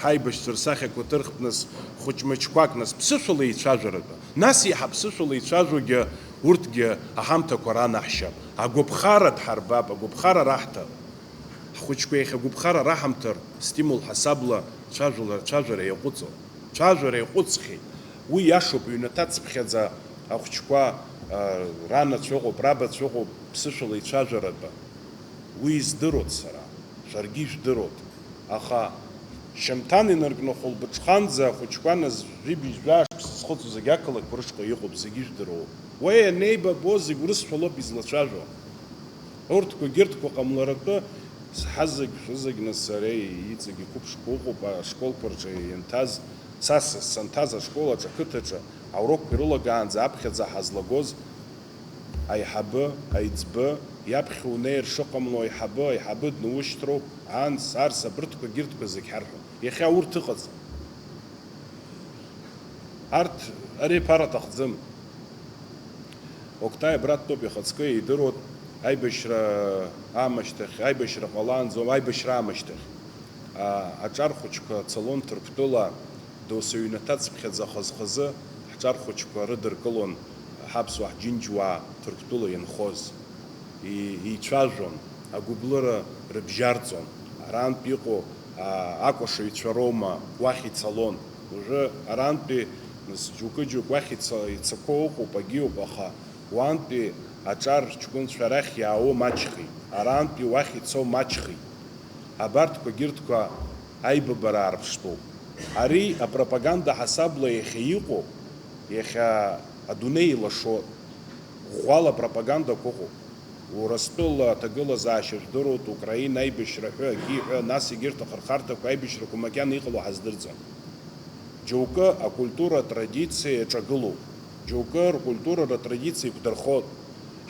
ҳаибашьцәа рсахьақәа ҭырхтә, нас, хәыҷ-мыҷқәак, нас, ԥсышәала еицәажәаратәы. Нас иаҳа ԥсышәала еицәажәогьы урҭгьы аҳамҭақәа ранаҳшьап. Агәаԥхара дҳарбап, агәаԥхара раҳҭап. Ҳхәыҷқәа иахьа агәаԥхара раҳамҭар, стимул ҳасабла цәажәала-, цәажәара иаҟәыҵо. Цәажәара иаҟәыҵхьеит. Уи иашоуп, ҩнаҭацыԥхьаӡа ахәыҷқәа, а, ранацәа ыҟоуп, рабацәа ыҟоуп, ԥсышәала ицәажәаратәы. Уи издыруеит сара, шәаргьы ижәдыруеит. Аха шьамҭан инаркны хәылбыҽханӡа ахәыҷқәа нас жәибжь жәаа шықәса зхыҵуа зегьы ақалақьқәа рышҟа иҟоуп, зегьы ижәдыруоуп. Уа ианеибабо зегь урысшәалоуп излацәажәо. Урҭқәа, егьырҭқәа ҟамларатәы, ҳазегь, шәызегь, нас, сара иҵегь иқәыԥшқәа ыҟоуп ашколқәа рҿы ианҭаз, са са санҭаз ашкол аҿы, ақыҭаҿы аурокқәа ирылагаанӡа аԥхьаӡа ҳазлагоз аиҳабы, аиҵбы, иаԥхьа унеир шыҟамло аиҳабы, аиҳабы днаушьҭроуп, анс, арс, абырҭқәа, егьырҭқәа зегь ҳарҳәон. Иахьа урҭ ыҟаӡам. Арҭ, ари аԥара аҭахӡам. Октай абра дтәоуп, ихаҵкы идыруеит, аибашьра аамышьҭахь, аибашьра ҟалаанӡа, аибашьра аамышьҭахь, а, аҿар хәыҷқәа цалон Ҭырқәтәыла, доусы ҩнаҭацыԥхьаӡа хаз-хазы ҳҿар хәыҷқәа рыдыркылон ҳаԥсуаа ҳџьынџьуаа Ҭырқәтәыла ианхоз. И-, еицәажәон, агәыблыра рыбжьарҵон. Арантә иҟоу, аа, акәашаҩцәа роума уахь ицалон. Уажәы арантәи, нас, џьоукы-џьоук уахь ица-, ицақәоу ыҟоуп, агьиуп, аха уантәи аҿар ҷкәынцәа арахь иаауа маҷхеит, арантәи уахь ицо маҷхеит. Абарҭқәа егьырҭқәа Аибабара аарԥштәуп. Ари апропаганда ҳасабла иахьа иҟоу, иахьа адунеи илашо ӷәӷәала апропагандақәа ыҟоуп. Урыстәыла аҭагылазаашьа жәдыруеит, Украина аибашьра ҳәа акгьы иҳәа, нас егьырҭ ахырхарҭақәа аибашьрақәа макьана иҟало ҳаздырӡом. Џьоукы акультура атрадициа иаҿагылоуп, џьоукы ркультура рытрадициа еиқәдырхоит.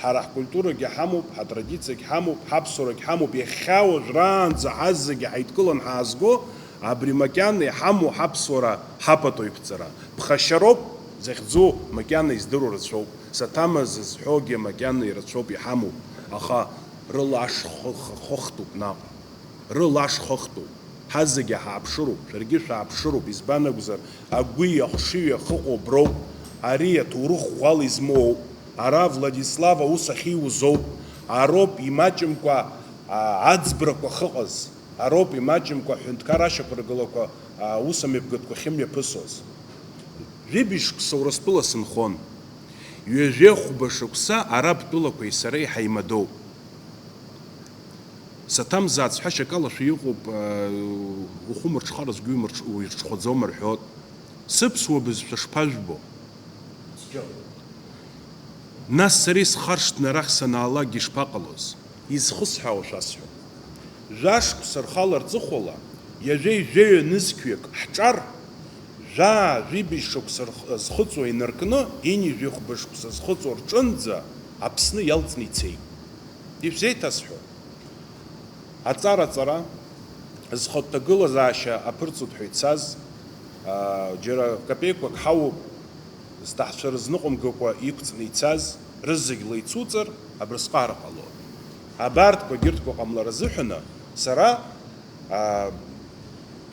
Ҳара ҳкультурагьы ҳамоуп, ҳатрадициагь ҳамоуп, ҳаԥсуарагь ҳамоуп, иахьа уажәраанӡа ҳазегьы ҳаидкылан ҳаазго, абри макьана иҳамоу ҳаԥсуара ҳапату иқәҵара. Ԥхашьароуп захьӡу, макьана издыруа рацәоуп, саҭамыз зҳәогьы макьана ирацәоуп, иҳамоуп, аха рыла ашхы-, хыхтуп наҟ. Рыла ашхыхтәуп. Ҳазегьы ҳааԥшыроуп, шәаргьы шәааԥшыроуп, избан акәзар, агәи ахшыҩи ахыҟоу аброуп, ари аҭоурых ӷәӷәала измоуп, ара Владислав аус ахьиуз ауп, ароуп имаҷымкәа, а, аӡбрақәа ахьыҟаз, ароуп имаҷымкәа аҳәынҭқар ашьақәыргылақәа, а, аус амҩаԥгатәқәа ахьымҩаԥысуаз. Жәибжь шықәса Урыстәыла сынхон. Ҩажәи хәба шықәса араб тәылақәеи сареи ҳаимадоуп. Саҭамзааит, сҳәашьак ала шәа иҟоуп, аа, ухәы мырҽхар згәы имырҽ-, уирҽхәаӡом рҳәоит. Сыԥсуа бызшәа шԥажәбо? Цәгьала. Нас сара исхаршҭны арахь санаалакгьы ишԥаҟалоз? Изхысҳәаауа шәасҳәап. Жәашықәса рхала рҵыхәала, ҩажәеи жәаҩа нызқьҩык ҳҿар, жәаа-жәибжь шықәса рх-, зхыҵуа инаркны, ини жәохәба шықәса зхыҵуа рҿынӡа Аԥсны иалҵны ицеит. Ишәзеиҭасҳәо, аҵара-ҵара, зхатә ҭагылазаашьа аԥырҵоит ҳәа ицаз, аа, џьара капеиқәак ҳауп, зҭаҳцәа рызныҟәымгакәа иқәҵны ицаз, рызегь леицуҵар, абрысҟак ҟало. Абарҭқәа, егьырҭқәа ҟамлар азыҳәаны, сара, аа,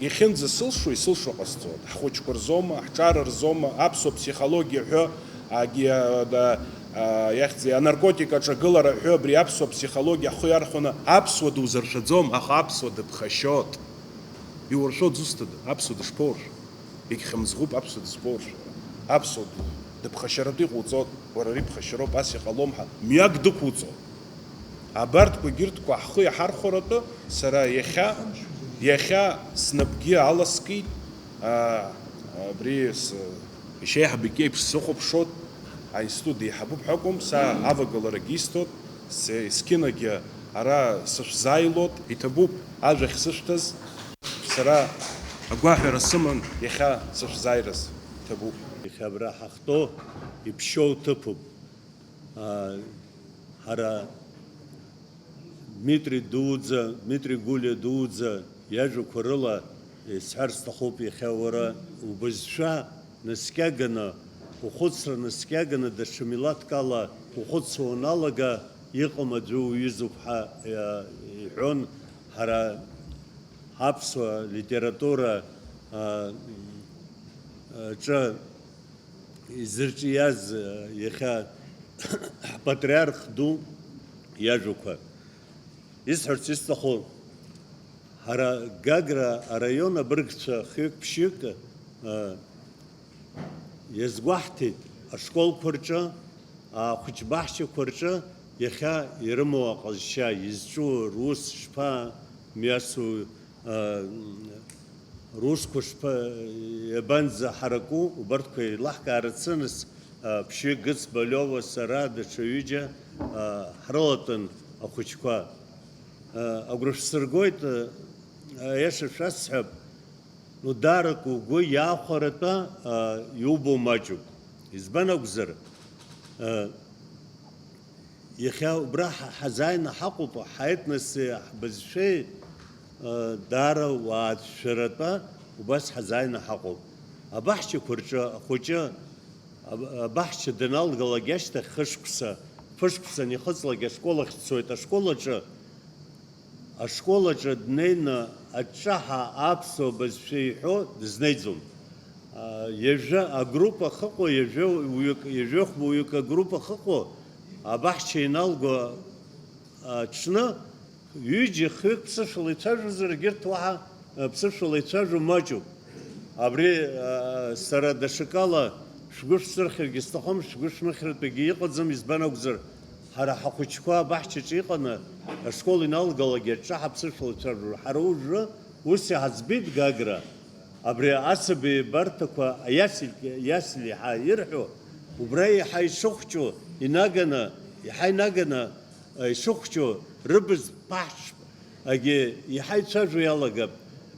Иахьынӡасылшо, исылшо ҟасҵоит. Ҳхәыҷқәа рзоума, ҳҿар рзоума, аԥсуа ԥсихологиа ҳәа, агьи, а, да, а, иахьӡи, анаркотик аҿагылара ҳәа абри аԥсуа ԥсихологиа ҳхы иархәаны, аԥсуа дузыршәаӡом, аха аԥсуа дыԥхашьоит. Иуршәо дзусҭада? Аԥсуа дышԥоуршәо? Егьхьымӡӷуп аԥсуа дызԥоуршәо. Аԥсуа ду дыԥхашьаратәы иҟауҵоит, уара ари ԥхашьароуп, ас иҟалом ҳәа, мҩак дықәуҵоит. Абарҭқәа егьырҭқәа ҳхы иаҳархәаратәы сара иахьа, иахьа снапгьы аласкит, аа, абри с-, ишеиҳаб икьеиԥш сыхәаԥшуеит, аинститут деиҳабуп ҳәа акәым, са авагыларагьы исҭоит, се-, есқьынагьы ара сышәзааилоит, иҭабуп ажәа ахьсышәҭаз, сара агәаҳәара сыман иахьа сышәзааираз, иҭабуп. Иахьа абра ҳахьтәоу иԥшьоу ҭыԥуп. Аа, ҳара Дмитри дуӡӡа, Дмитри Гәлиа дуӡӡа иажәақәа рыла исҳәар сҭахуп, иахьа уара убызшәа наскьаганы, ухәыцра наскьаганы даҽа милаҭк ала ухәыцра уаналага, иҟам аӡәы уҩызоуп ҳәа, иа-, иҳәон ҳара ҳаԥсуа литература, а, аҿы изырҿиаз, иахьа ҳпатриарх ду иажәақәа. Исҳәарц исҭаху, ҳара Гагра араион абыргцәа хҩык-ԥшьҩык, а, иазгәаҳҭеит ашколқәа рҿы, ахәыҷбаҳчақәа рҿы иахьа ирымоу аҟазшьа, изҿу рус шԥа мҩасу, русқәа шԥа, иабанӡаҳараку, убарҭқәа еилаҳкаарц сынас, ԥшьҩык Гыц Балиова, сара, даҽа ҩыџьа ҳрылатәан ахәыҷқәа. Агәра шәсыргоит, аиаша шәасҳәап, ну, даарак угәы иаахәаратәа иубо маҷуп. Избан акәзар, Иахьа убра ҳа-, ҳазааины ҳаҟоуп, ҳаетноси ҳбызшәеи, даара уаацәшәаратәа убас ҳазааины ҳаҟоуп. Абаҳчақәа рҿы ахәыҷы, аб-, абаҳча даналгалак ашьҭахь хышықәса, фышықәса анихыҵлак ашкол ахь дцоит. Ашкол аҿы Ашкол аҿы днеины аҿҿаҳа аԥсуа бызшәа иҳәо дызнеиӡом. Ҩажәа агруппа ахьыҟоу, ҩажәа уаҩык, ҩажәа хәба уаҩык агруппа ахьыҟоу, абаҳча иналго аҽны, ҩыџьа, хҩык ԥсышәала ицәажәозар, егьырҭ уаҳа ԥсышәала ицәажәо маҷуп. Абри, а, сара даҽакала шәгәы шәсырхьыргьы сҭахым, шәгәы шәмыхьратәгьы иҟаӡам, избан акәзар, ҳара ҳахәыҷқәа абаҳчаҿы иҟаны, ашкол иналгалак аҿҿаҳа ԥсышәала ицәажәо. Ҳара уажәы Ус иҳаӡбеит Гагра, абри асаби еибарҭақәа аиасль, иасль иаҳа ирҳәо, убра иаҳа ишыхәҷу инаганы, иаҳа инаганы, ишыхәҷу рыбз ԥаҳшп, агьы иаҳа ицәажәо иалагап,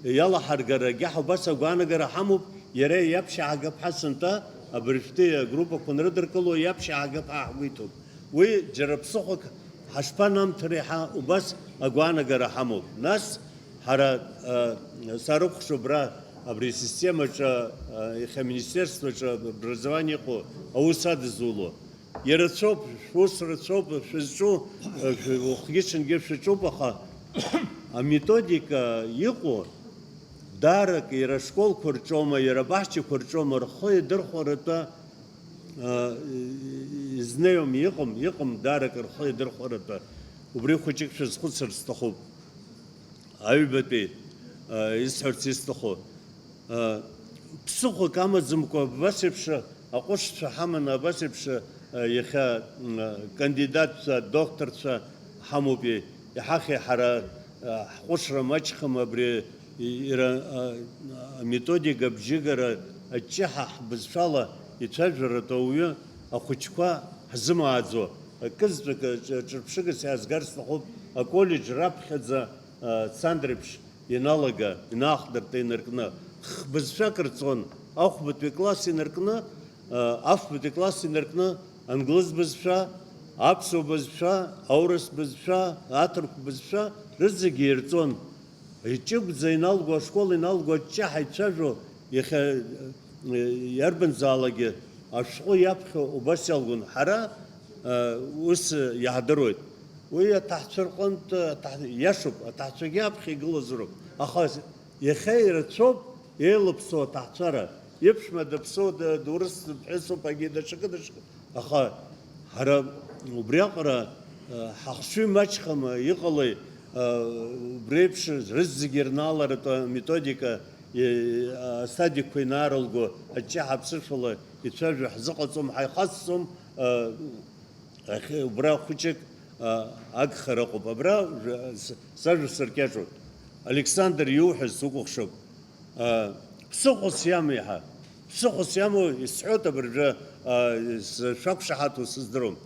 иалаҳаргарагьы ҳа убас агәаанагара ҳамоуп, иара иаԥшьаагап ҳәа сынтәа, абыржәтәи агруппақәа нрыдыркыло иаԥшьаагап ҳәа ҳгәы иҭоуп. Уи џьара ԥсыхәак ҳашԥанамҭари ҳәа убас агәаанагара ҳамоуп. Нас ҳара, а, сарыхәаԥшуа абра, абри асистемаҿы, а, иахьа аминистерствоаҿы образование иҟоу аус адызуло. Ирацәоуп, шәус рацәоуп шәызҿу, а, шәы-, уахгьы-ҽынгьы шәаҿуп, аха аметодика иҟоу, даарак иара ашколқәа рҿоума, иара абаҳчақәа рҿоума, рхы иадырхәаратәы, а, изнеиуам, иҟам, иҟам даарак рхы иадырхәаратәы. Убри хәыҷык шәазхәыцыр сҭахуп. Аҩбатәи, а, исҳәарц исҭаху, а, ԥсыхәак амаӡамкәа абас еиԥш аҟәышцәа ҳаманы, абас еиԥш, а, иахьа, м, кандидатцәа, докторцәа ҳамоуп, иаҳахьи ҳара, а, ҳҟәышра маҷхам абри, и-, ира-, а, аметодика абжьыгара аҷҷаҳа ҳбызшәала ицәажәаратәы ауаҩы ахәыҷқәа ҳзымааӡо, акызаҵәык ҿ-, ҿырԥшыгас иаазгар сҭахуп, аколлеџь раԥхьаӡа, а, Цандрыԥшь иналага, инаахдыртта инаркны, х-, бызшәак рҵон, ахәбатәи класс инаркны, а, афбатәи класс инаркны, англыз бызшәа, аԥсуа бызшәа, аурыс бызшәа, аҭырқә бызшәа рызегьы ирҵон. Иҷыгәӡа иналго, ашкол иналго аҷҷаҳа ицәажәо, иахьа, э, иарбанзаалакгьы ашәҟәы иаԥхьо убас иалгон. Ҳара, э, ус иаҳдыруеит. Уи аҭаҳцәа рҟынтә, аҭаҳ-, иашоуп, аҭаҳцәагьы аԥхьа игылазароуп. Аха иахьа ирацәоуп еилыԥсоу аҭаҳцәара. Иԥшәма даԥсоу, д-, дурыс ԥҳәысуп, агьи даҽакы, даҽакы. Аха ҳара убриаҟара, а, ҳахшыҩ маҷхама, иҟалеи, а, убри еиԥш рызегьы рнааларатәы аметодика, и-, асадикқәа инаарылго аҷҷаҳа аԥсышәала ицәажәо ҳзыҟаҵом, ҳаихасҵом, а, ахь-, убра хәыҷык, а, агхара ыҟоуп. Абра ж-, с-, сажәа сыркьаҿуеит. Александр, иуҳәаз сукәыхшоуп. А, ԥсыхәас иамоу иаҳа. Ԥсыхәас иамоу исҳәоит абыржәы, а, с-, шәақәшаҳаҭу сыздыруам.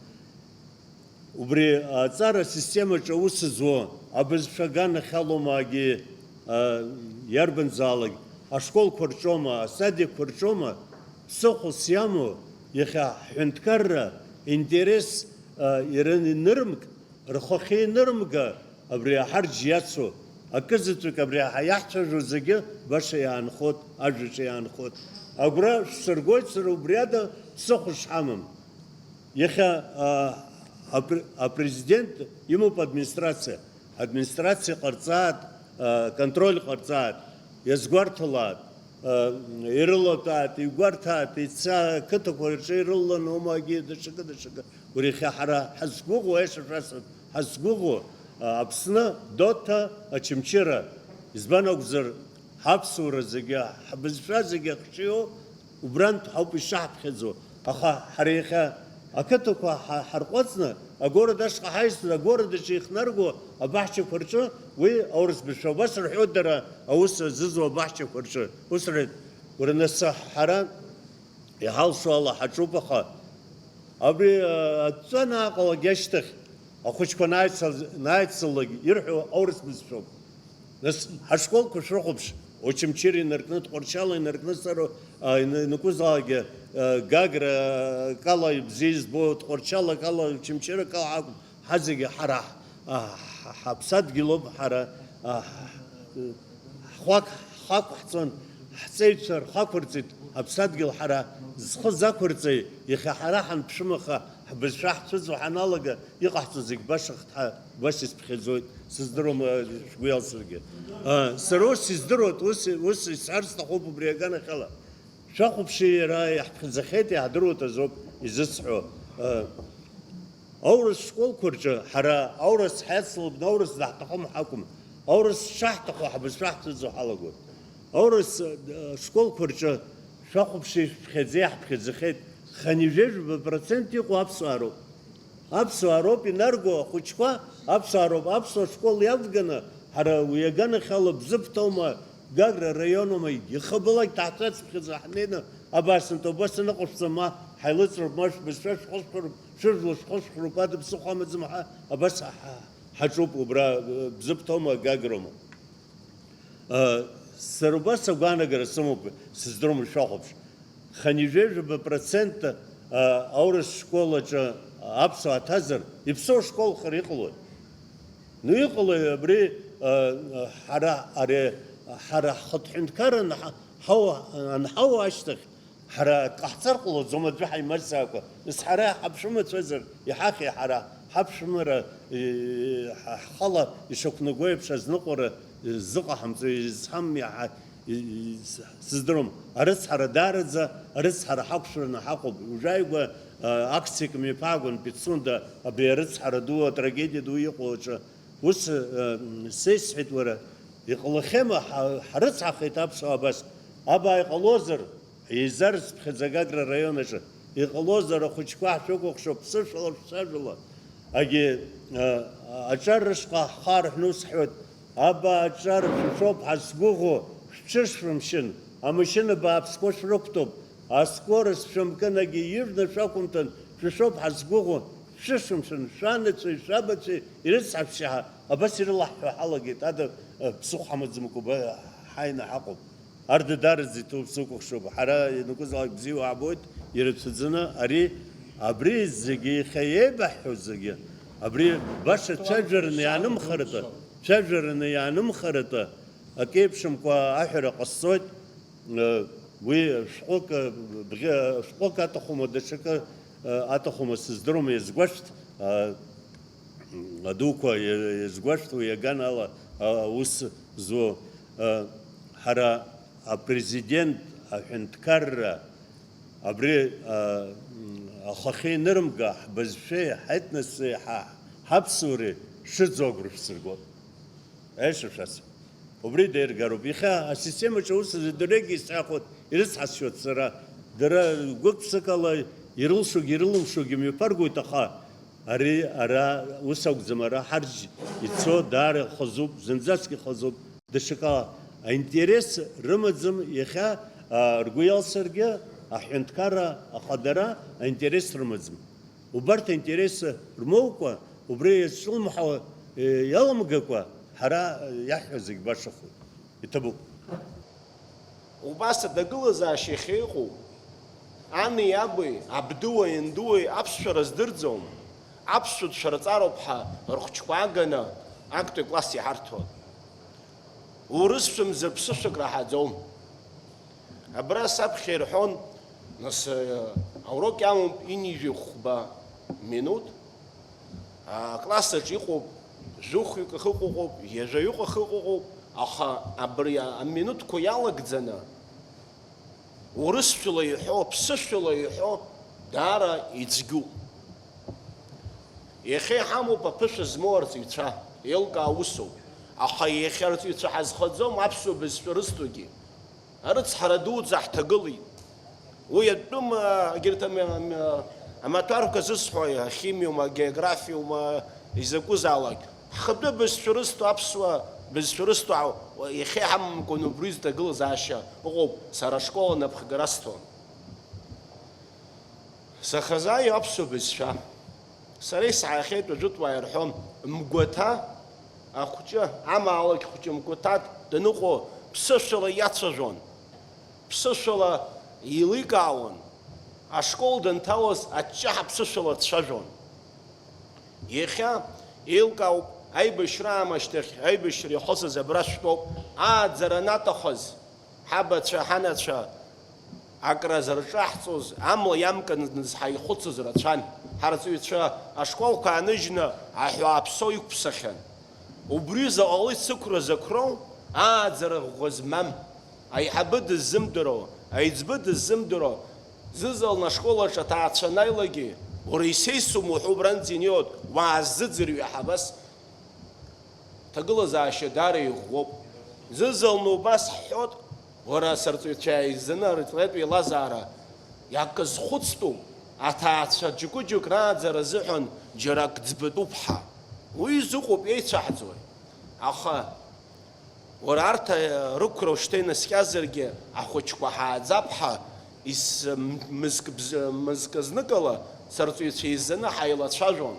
Убри аҵара асистемаҿы аус зуа, абызшәа аганахьалома агьи, а, иарбанзаалак, ашколқәа рҿоума, асадикқәа рҿоума, ԥсыхәас иамоу, иахьа ҳҳәынҭқарра интерес, а, ирын-, инырмк, рхахьы инырмга, абри аҳарџь иацу, акызаҵәык абри аҳа-, иаҳцәажәо зегьы баша иаанхоит, ажәаҿы иаанхоит. Агәра шәсыргоит, сара убри ада ԥсыхәа шҳамам. Иахьа, а, апр-, апрезидент имоуп администрациа. Администрациа ҟарҵааит, а, контроль ҟарҵааит, иазгәарҭалааит, а, ирылатәааит, игәарҭааит, ица-, ақыҭақәа рҿы ирылаланоума, агьи даҽакы, даҽакы. Уи иахьа ҳара ҳазгәыӷуа, аиаша шәасҳәап, ҳазгәыӷуа, а, Аԥсны, Доҭа, Очамчыра, избан акәзар, ҳаԥсуара зегьы, ҳбызшәа зегьы ахшыҩу убрантә ҳауп ишаҳԥхьаӡо. Аха ҳара иахьа ақыҭақәа ҳа-, ҳарҟәыҵны, агород ашҟа ҳаҩсны, агород аҿы ихнарго абаҳчақәа рҿы, уи аурыс бызшәа убас рҳәоит дара, аус азызуа абаҳчақәа рҿы. Ус рҳәеит, уара, нас ҳара иҳалшо ала ҳаҿуп, аха абри, а, адҵа анааҟалак ашьҭахь, ахәыҷқәа анааицал-, анааицалак ирҳәо аурыс бызшәоуп. Нас ҳашколқәа шәрыхәаԥш, Очамчыра инаркны, Тҟәарчал инаркны, сара, а, ин-, ианакәызаалакгьы, а, Гагра, а, акала бзиа избо, Тҟәарчал акала, Очамчыра акала акәым. Ҳазегьы ҳара ҳ-, а, ҳ-, ҳаԥсадгьылоуп, ҳара, а, ҳ-, ҳхәак, ҳхақәҳҵон, ҳҵеицәа рхақәырҵеит, ҳаԥсадгьыл ҳара зхы закәырҵеи, иахьа ҳара ҳанԥшымаха, ҳбызшәа ҳцәыӡуа ҳаналага, иҟаҳҵо зегь башахт ҳәа убас исԥхьаӡоит, сыздыруам, а, шәгәы иалсыргьы. А, сара ус издыруеит, ус, ус исҳәар сҭахуп убри аганахьала. Шәахәаԥши, иара иаҳԥхьаӡахьеит, иаҳдыруеит азоуп изысҳәо. Аурыс школқәа рҿы ҳара аурыс ҳаицлабны аурыс даҳҭахым ҳакәым. Аурыс шаҳҭаху ҳбызшәа ҳцәыӡуа ҳалагоит. Аурыс, э, школқәа рҿы шәахәаԥши, шәԥхьаӡеи, иаҳԥхьаӡахьеит. Хынҩажәижәаба процент иҟоу аԥсуаа роуп. Аԥсуаа роуп инарго ахәыҷқәа, аԥсуаа роуп, аԥсуа школ иавганы Ҳара уи аганахьала Бзыԥҭоума, Гагра раионума, ихабалак даҳцәацԥхьаӡа ҳнеины, абасынтә, убас аныҟашәҵа, ма ҳаилыҵроуп, ма шәбызшәа шәхысхроуп, шәыжәла шәхысхроуп, ада ԥсыхәа амаӡам ҳәа, абас ҳа-, ҳаҿуп убра, Бзыԥҭома, Гагроума. Сара убас агәаанагара сымоуп, сыздырам шәахәаԥш. Хынҩажәижәаба процент аурыс школ аҿы аԥсуаа ҭазар, иԥсоу школхар иҟалои? Ну, иҟалои абри, ҳара, ари, ҳара ҳхатә ҳәынҭқарра анҳа-, ҳауа-, анҳауа ашьҭахь, ҳара ак ҟаҳҵар ҟалаӡом аӡәы ҳаимазаакәа. Нас ҳара ҳаԥшәымацәазар, иҳахьи ҳара ҳаԥшәмара, ҳа-, ҳхала ишақәнаго еиԥш азныҟәара зыҟаҳамҵо, изҳам иаҳа-, сыздырам. Арыцҳара даараӡа, арыцҳара ҳақәшәараны ҳаҟоуп. Ужаигәа, акциак мҩаԥаагон Пицунда, абри арыцҳара ду, атрагедиа ду иҟоу аҿы. Ус, сеисҳәеит, уара, иҟалахьема, ҳа-, ҳрыцҳахеит аԥсуаа абас. Абаа иҟалозар, еизарсыԥхьаӡа Гагра араион аҿы, иҟалозар, ахәыҷқәа ҳшәыкәыхшоуп, ԥсышәала, шәцәажәала. Агьи, аҿар рышҟа ҳхы аарҳәны ус ҳҳәоит, абаа аҿар шәышоуп ҳазгәыӷуа, шәҽышшәымшьын, амашьына бааԥсқәа шәрықәтәоуп, аскорост шәымкын, агьи ижәны шәақәымҭәан, шәышоуп ҳазгәыӷуа, шәҽышшәымшьын, шәанацәеи шәабацәеи ирыцҳашәшьа ҳәа, абас ирылаҳҳәо ҳалагеит, ада, ԥсыхәа ҳамаӡамкәа ба-, ҳааины ҳаҟоуп. Арҭ даараӡа иҭоуп, сыкәыхшоуп. Ҳара ианакәызаалак бзиа уаабоит, ирацәаӡаны ари, абри зегьы иахьа еибаҳҳәо зегьы, абри баша цәажәараны иаанымхаратәы, цәажәараны иаанымхаратәы, акы еиԥшымкәа аҳәара ҟасҵоит. Уи шәҟәык, бӷьы-, шәҟәык аҭахума, даҽакы аҭахума, сыздыруам, иазгәашәҭ, адуқәа иазгәашәҭ, уи аганала аус зуа. Ҳара апрезидент аҳәынҭқарра абри ахахьы инырымга, ҳбызшәеи, ҳетноси, ҳа-, ҳаԥсуареи шыӡо агәра шәсыргоит. Аиаша шәасҳәап. Убри деиргароуп. Иахьа асистемаҿы аус азы дырҩегьых исҳәахуеит, ирыцҳасшьоит сара. Дара гәык-ԥсыкала ирылшогьы ирылымшогьы мҩаԥаргоит, аха ари ара ус акәӡам, ара ҳарџь ицо даара хазуп, зынӡаскгьы хазуп. Даҽакала аинтерес рымаӡам, иахьа, а, ргәы иалсыргьы аҳәынҭқарра ахадара аинтерес рымаӡам. Убарҭ аинтерес рмоукәа, убри иазҿлымҳауа, э, иаламгакәа, ҳара, э, иаҳҳәо зегь башахоит. Иҭабуп. Убас аҭагылазаашьа иахьа иҟоу, ани аби, абдуи, андуи аԥсшәа рыздырӡом, аԥсшәа дшәарҵароуп ҳәа рхәыҷқәа аганы актәи класс иҳарҭон. Урысшәамзар ԥсышәак раҳаӡом. Абра саԥхьа ирҳәон, нас, аурок иамоуп ҩынҩажәи хәба минуҭ, акласс аҿы иҟоуп жәохәҩык ахы ыҟоуп, ҩажәаҩык ахы ыҟоуп, аха абри аминуҭқәа иалагӡаны урысшәала иҳәо, ԥсышәала иҳәо даара ицәгьоуп. Иахьа иҳамоуп аԥышәа змоу арҵаҩцәа, еилкаау усоуп, аха иахьа арҵаҩцәа ҳазхаӡом аԥсуа бызшәа рызҭогьы. Арыцҳара дуӡӡа ҳҭагылеит. Уи атәым, а, егьырҭ ам-, ам-, амаҭәарқәа зысҳәо, ахимиоума, агеографиоума, изакәызаалак, ҳхатәы бызшәа рызҭо, аԥсуа бызшәа рызҭо ҳау-, иахьа иҳамамкәан убри зҭагылазаашьа ыҟоуп, сара ашкол анапхгара сҭон. Сахазааи аԥсуа бызшәа. Сара исаҳахьеит, жәытәуаа ирҳәон, мгәаҭа ахәҷы, амаалықь хәҷы мгәаҭак даныҟоу ԥсышәала иацәажәон, ԥсышәала еиликаауан, ашкол данҭалоз аҷҷаҳа ԥсышәала дцәажәон. Иахьа еилкаауп, аибашьра аамышьҭахь аибашьра иахысыз абра шәтәоуп, ааӡара анаҭахыз, ҳабацәа, ҳанацәа акра зырҿаҳҵоз, амла иамкын зҳаихәыцыз рацәан. Ҳарҵаҩцәа ашколқәа ааныжьны аҳәаа ԥсо иқәԥсахьан. Убри заҟала ицықәра зықәроу, ааӡара ӷәӷәа змам, аиҳабы дыззымдыруа, аиҵбы дыззымдыруа, зызалны ашкол аҿы аҭаацәа анааилагьы, уара исеисума уҳәа убранӡа инеиуеит, уааззыӡырҩы ҳабас. Ҭагылазаашьа даара иӷәӷәоуп. Зызалны убас ҳҳәот, уара сарҵаҩцәа еизаны арыҭлеитә еилазаара иакызхәыцтәу аҭаацәа џьыкәыџьык рааӡара азыҳәан џьара ак ӡбатәуп ҳәа. Уи изыҟоуп, еицәаҳӡоит. Аха Уара арҭ, э, рықәра ушьҭа инаскьазаргьы, ахәыҷқәа ҳааӡап ҳәа, ис-, м-, мызк бз-, мызк зныкала сарҵаҩцәа еизаны ҳаилацәажәон.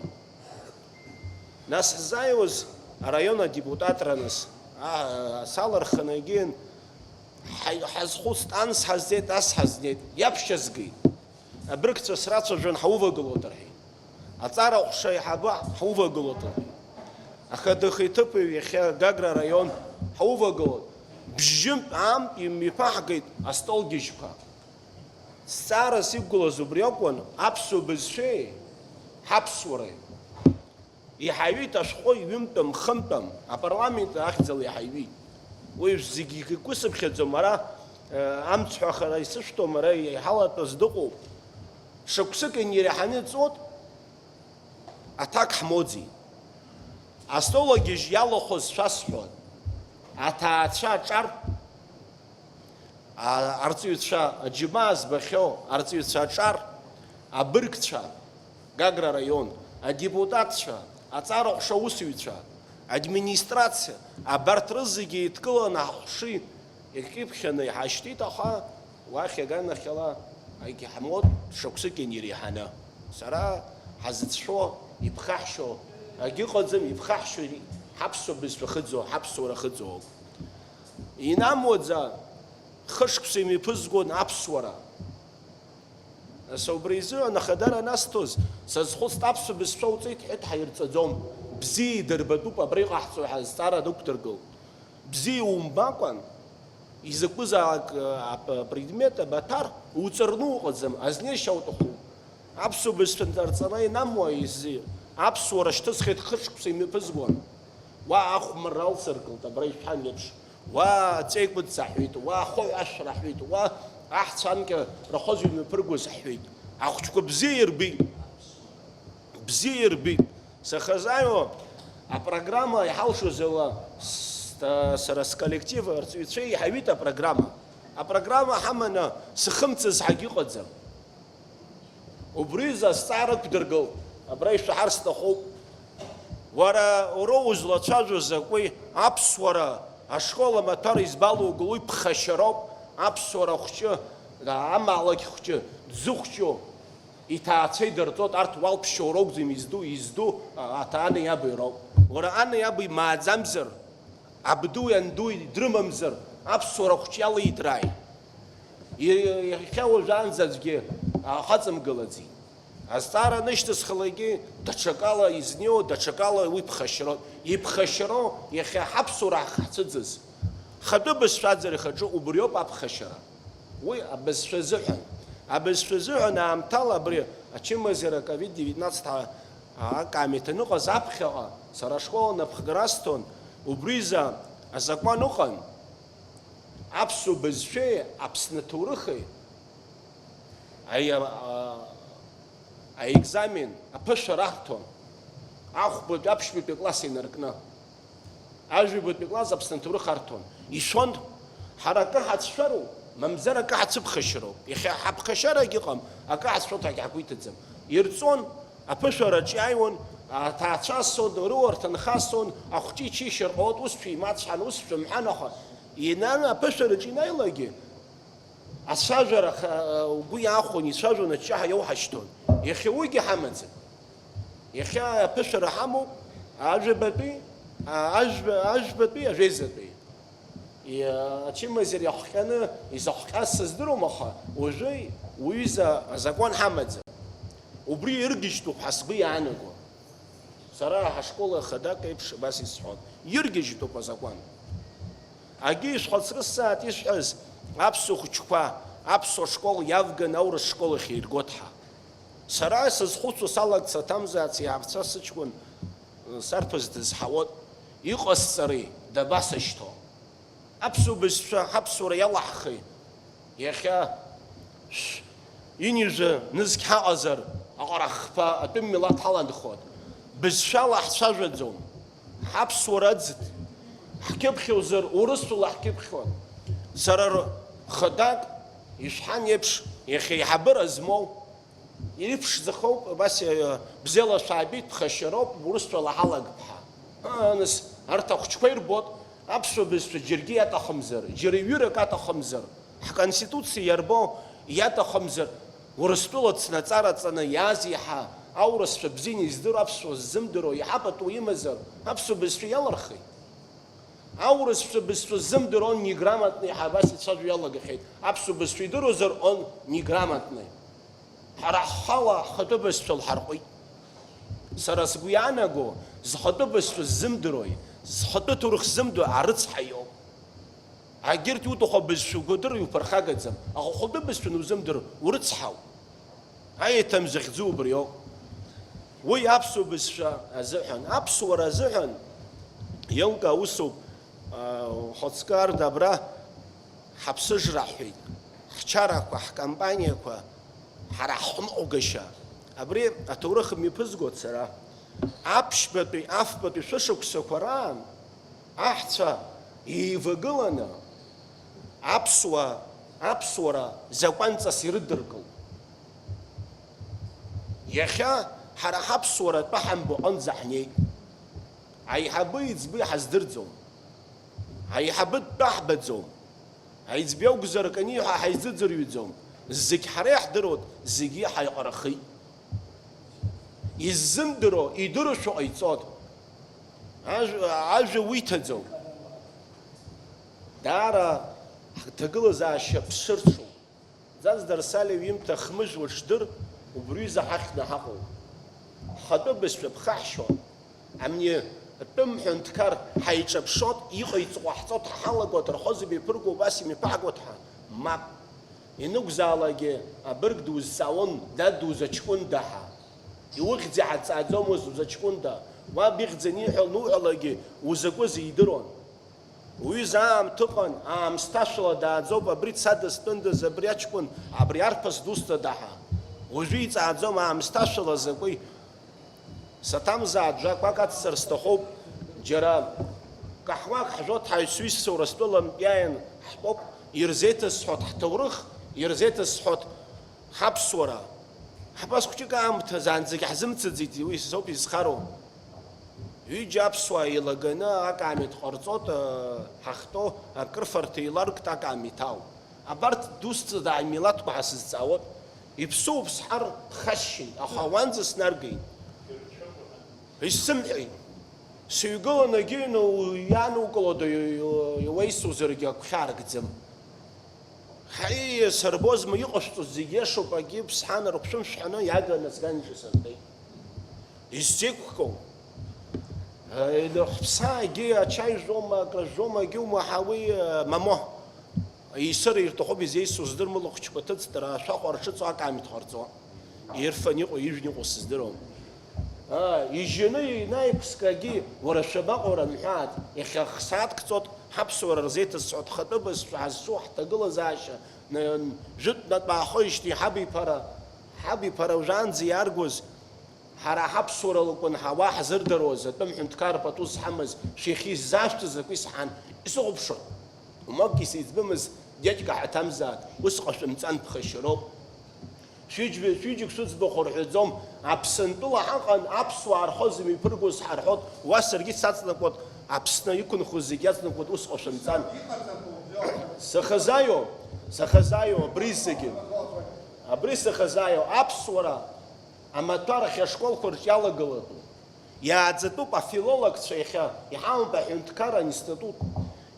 Нас ҳзааиуаз араион адепутатра, нас, а, саларханы егьин, ҳаи-, ҳазхәыцт, анс ҳазҵеит, ас ҳазнеит, иаԥшьазгеит. Абыргцәа срацәажәон, ҳаувагылоит рҳәеит. Аҵара ҟәша аиҳабы, ҳаувагылоит рҳәеит. Аха дыхи-ҭыԥи иахьа Гагра араион ҳаувагылоит. Бжьынтә аамтә имҩаԥаҳгеит астолгьежьқәа. Зҵаарас иқәгылаз убри акәын, аԥсуа бызшәеи ҳаԥсуареи. Иҳаҩит ашәҟәы ҩымтәым, хынтәым, апарламент ахьӡала иҳаҩит. Уи зегьы игәы сыԥхьаӡом, ара, э, амцҳәа хара исышәҭом, ара иҳалатәаз дыҟоуп. Шықәсык ианиреиҳаны иҵуеит, аҭак ҳмоуӡеит. Астол агьежь иалахәыз шәасҳәон. Аҭаацәа аҿар, а-, арҵаҩцәа, аџьабаа збахьоу арҵаҩцәа аҿар, абыргцәа, Гагра араион, адепутатцәа, аҵара ҟәша аусзуҩцәа, администрациа, абарҭ рызегьы еидкыланы ҳхәшеи иахьиԥхьаны иҳашьҭит, аха уахь иаганахьала егьҳамоуп шықәсык ианиреиҳаны. Сара ҳазыцәшәо, иԥхаҳшьо агьыҟаӡам, иԥхаҳшьо ҳаԥсуа бызшәа хыӡо, ҳаԥсуара хыӡо ауп. Инамуаӡа хышықәса имҩаԥызгон аԥсуара. Нас убри изыҳәан ахадара анасҭоз, сазхәыцт, аԥсуа бызшәа уҵеит ҳәеит, ҳаирҵаӡом. Бзиа идырбатәуп абра иҟаҳҵо ҳәа азҵаара дықәдыргылт. Бзиа умбакәан, изакәызаалак, а, ап-, апредмет, абаҭар уҵарны уҟаӡам, азнеишьа уҭахуп. Аԥсуа бызшәа нҵарҵара инамуа изи, аԥсуара шьҭысхит хышықәса имҩаԥызгон. Уа ахәмарра алсыркылт, абра ишәҳәан еиԥш. Уа аҵеикәыц аҳәеит, уа ахәы ашә раҳәеит, уа аҳцәанкьа рахәазҩ мҩаԥыргоз ҳҳәеит. Ахәыҷқәа бзиа ирбеит. Бзиа ирбеит. Сахазааиуа апрограмма иҳалшоз ала, с-, та-, сара сколлектив арҵаҩцәа иҳаҩит апрограмма. Апрограмма ҳаманы сыхымцаз ҳагьыҟаӡам. Убри изы азҵаара ықәдыргылт, абра ишәаҳар сҭахуп. Уара, уара узлацәажәо закәи? Аԥсуара ашкол амаҭәар избалугылои? Ԥхашьароуп. Аԥсуара хәҷы, амаалықь хәҷы, дзыхәҷу, иҭаацәа идырҵоит, арҭ уалԥшьоу ракәӡам изду, изду, а, аҭ-, ани аби роуп. Уара ани аби мааӡамзар, абдуи андуи дрымамзар, аԥсуара хәҷы иалидрааит. И-, иахьа уажәраанӡа аӡәгьы ахаҵамгылаӡеит. Азҵаара анышьҭысхлакгьы, даҽакала изнеиуа, даҽакала уи ԥхашьароуп. Иԥхашьароу иахьа ҳаԥсуара ҳахьцәыӡыз. Хатәы бызшәаӡара ихаҿы убриоуп аԥхашьара. Уи абызшәа азыҳәан. Абызшәа азыҳәан аамҭала абри ачымазара ковид девятнадцать ҳа-, акаамеҭ аныҟаз аԥхьаҟа сара ашкол анапхгара асҭон, убри изы азакәан ыҟан, аԥсуа бызшәеи Аԥсны аҭоурыхи аи-, а-, аекзамен аԥышәара арҭон, ахәбатәи аԥшьбатәи акласс инаркны. Ажәабатәи класс Аԥсны аҭоурых арҭон. Ишәон, ҳара акы ҳацәшәароуп, мамзар акы ҳацәыԥхашьароуп. Иахьа ҳаԥхашьарагь ыҟам, акы ҳацәшәоит ҳәагь ҳгәы иҭаӡам. Ирҵон, аԥышәараҿ иааиуан, аҭаацәа ассон, рыуа рҭынха ассон, ахәҷы ичишьыр ҟалоит, ус шәимацҳан, ус шәымҳәан, аха инан аԥышәараҿ инаилагьы, ацәажәара ха-, угәы иаахәон, ицәажәон, аҷҷаҳәа иоуҳашьҭуан. Иахьа уигьы ҳамаӡам. Иахьа аԥышәара ҳамоуп, ажәабатәи, а-, ажәба-, ажәбатәи, ажәеизатәи. Иа-, ачымазара иахҟьаны, изахҟьаз сыздыруам, аха уажәы уҩыза азакәан ҳамаӡам. Убри иргьежьтәуп ҳәа сгәы иаанаго. Сара ҳашкол ахадак еиԥш абас исҳәон, иргьежьтәуп азакәан. Агьи ишәхәыцрысзааит исҳәаз, аԥсуа хәыҷқәа аԥсуа школ иавган аурыс школ ахь еиргоит ҳәа. Сара сызхәыцуа салагт саҭамзаац, иаавцәа сыҷкәын, сарԥыс дызҳауот, иҟасҵари, дабасышьҭо? Аԥсуа бызшәа ҳаԥсуара иалаҳхи? Иахьа шә-, ҩынҩажәа нызқь ҳаҟазар, аҟара хԥа атәым милаҭ ҳаланхот. Бызшәала ҳцәажәаӡом. Ҳаԥсуара аӡт. Ҳкьыԥхьозар, урысула ҳкьыԥхьуан. Сара р-, хадак ишәҳәан еиԥш, иахьа еиҳабыра змоу, иԥшӡахоуп, абас, э, бзиала шәаабеит, ԥхашьароуп, урысула ҳалагп ҳәа. Аа, нас, арҭ ахәыҷқәа ирбот, Аԥсуа бызшәа џьаргьы иаҭахымзар, џьара ҩырак аҭахымзар, ҳконституциа иарбоу иаҭахымзар, Урыстәыла дснаҵараҵаны иааз еиҳа аурысшәа бзианы издыруа аԥсуа ззымдыруа еиҳа пату имазар, аԥсуа бызшәа иалырхит. Аурысшәа бызшәа ззымдыруа он неграмотный еиҳа абас ицәажәо иалагахьеит, аԥсуа бызшәа идыруазар он неграмотный. Ҳара ҳхала ҳхатәы бызшәа лҳарҟәит. Сара сгәы иаанаго, зхатәы бызшәа ззымдыруеи, зхатәы ҭоурых ззымдыруеи арыцҳа иоуп. Егьырҭ иуҭаху абызшәа угәадыр иуԥырхагаӡам, аха ухатәы бызшәа анузымдыр, урыцҳауп. Аиаҭым захьӡу убриоуп. Уи аԥсуа бызшәа азыҳәан, аԥсуара азыҳәан еилкаа усуп, а, ухаҵкы арда абра ҳаԥсыжра ҳҳәеит, ҳчарақәа, ҳкомпаниақәа, ҳара ҳҟәымҟәгашьа. Абри аҭоурых мҩаԥызгоит сара. Аԥшьбатәи, афбатәи шәышықәсақәа раан аҳцәа еивагыланы аԥсуа, аԥсуара закәанҵас ирыдыркылт. Иахьа ҳара ҳаԥсуара атәы ҳамбо аҟынӡа ҳнеит. Аиҳабы иӡбы ҳаздырӡом. Аиҳабы дтәы ҳбаӡом. Аиҵбы иакәзар акы аниҳәа ҳаизыӡырҩӡом. Зегь ҳара иаҳдыруеит, зегьы ҳаиҟарахеит. Иззымдыруа, идыруашәа ҟаиҵоит. Ажә-, ажәа уиҭаӡом. Даара ҳҭагылазаашьа ԥсырҽуп. Ӡаӡ Дарсали иҩымҭа хмыжә уаҿдыр, убри ҩыза ҳахьны ҳаҟоуп. Ҳхатәы бызшәа ԥхаҳшьон. Амни атәым ҳәынҭқар ҳаиҿаԥшот, иҟаиҵо ҟаҳҵот ҳалагот, рхозы мҩаԥырго убас имҩаԥаҳгот ҳәа, мап. Ианакәзаалакгьы абырг дузҵаауан, дад дузаҷкәында ҳәа. Иухьӡи ҳаҵааӡомызт узаҷкәында, уаб ихьӡ аниҳәа лнуҳәалагьы узакәыз идыруан. Уҩыза аамҭа ыҟан, аамсҭашәала дааӡоуп, абри дсадыз-тәындаз, абри аҷкәын, абри арԥыс дусҭада ҳәа. Уажәы иҵааӡом, аамсҭашәала закәи? Саҭамзааит, жәакәак ацҵар сҭахуп, џьара каҳуак ҳжәот ҳаҩсҩызцәа Урыстәылантә иааин ҳтәоуп, ирзеиҭазҳәот ҳҭоурых, ирзеиҭазҳәот ҳаԥсуара. Ҳабас хәҷык аамҭазы анӡагь ҳзымцаӡеит, уи соуп изхароу. Ҩыџьа аԥсуаа еилаганы акаамеҭ ҟарҵот, ҳахьтәоу акрыфарҭа еиларкт акаамеҭ ауп. Абарҭ дусӡа дааи милаҭқәа ҳәа сызҵаауоуп. Иԥсоуп сҳәар, ԥхашьшьеит, аха уанӡа снаргеит. Исзымҳәеит. Сыҩгылан агьыҩны иаанукылода, иуеисузаргьы агәхьаа ргӡам. Ҳаи, сырбозма, иҟашәҵо зегь иашоуп, агьи ԥсҳа нарықәшәым шәҳәаны иаганы сган иҿасыртәеит. Исзеиқәкуп. Ҳәсаагьы ачаи жәома, акра жәома, агьы умаҳауеи, мамо. Исыра ирҭахуп изеисо здырма лыхәҷқәа ҭыҵтара, ашәахәа рҽыҵо акаамеҭ ҟарҵо. Ирфан иҟоу, ижәны иҟоу сыздыруам. Аа, ижьаны инаиқәскагьы, уара шәабаҟоу рымҳәааит, иахьа х-сааҭк ҵот, ҳаԥсуара рзеиҭазҳәо, ҳхатәы бызшәа ҳазҿу, ҳҭагылазаашьа, н-, жәытә натә аахоижьҭеи ҳабиԥара, ҳабиԥара уажәаанӡа иааргоз, ҳара ҳаԥсуара лакәын ҳауаа ҳзырдыруаз, атәым ҳәынҭқарра пату зҳамаз, шәихьи ззашәҵаз акәи сҳәан, исыхәаԥшуан. Умаггьы сеиҵбымыз, дядька ҳаҭамзааит, ус ҟашәымҵан, ԥхашьароуп. Шәыџьбаҩ, шәҩыџьагь шәыӡбахә рҳәаӡом, Аԥсынтәыла ҳаҟан, аԥсуаа рхозы мҩаԥыргоз ҳарҳәот, уа саргьы саҵнакуат, Аԥсны иқәынхоз зегь иаҵнакуат, ус ҟашәымҵан. Сахазаио, сахазаио, абри зегьы. Абри сахазаио, аԥсуара амаҭәар ахь ашколқәа рҿы иалагылатәуп. Иааӡатәуп афилологцәа иахьа, иҳамоуп аҳәынҭқарра аинститут.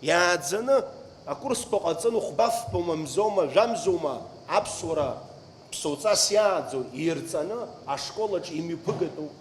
Иааӡаны акурсқәа ҟаҵаны хәба-фба мамзоума, жәамзоума аԥсуара ԥсоуҵас иааӡо, ирҵаны ашкол аҿы имҩаԥыгатәуп.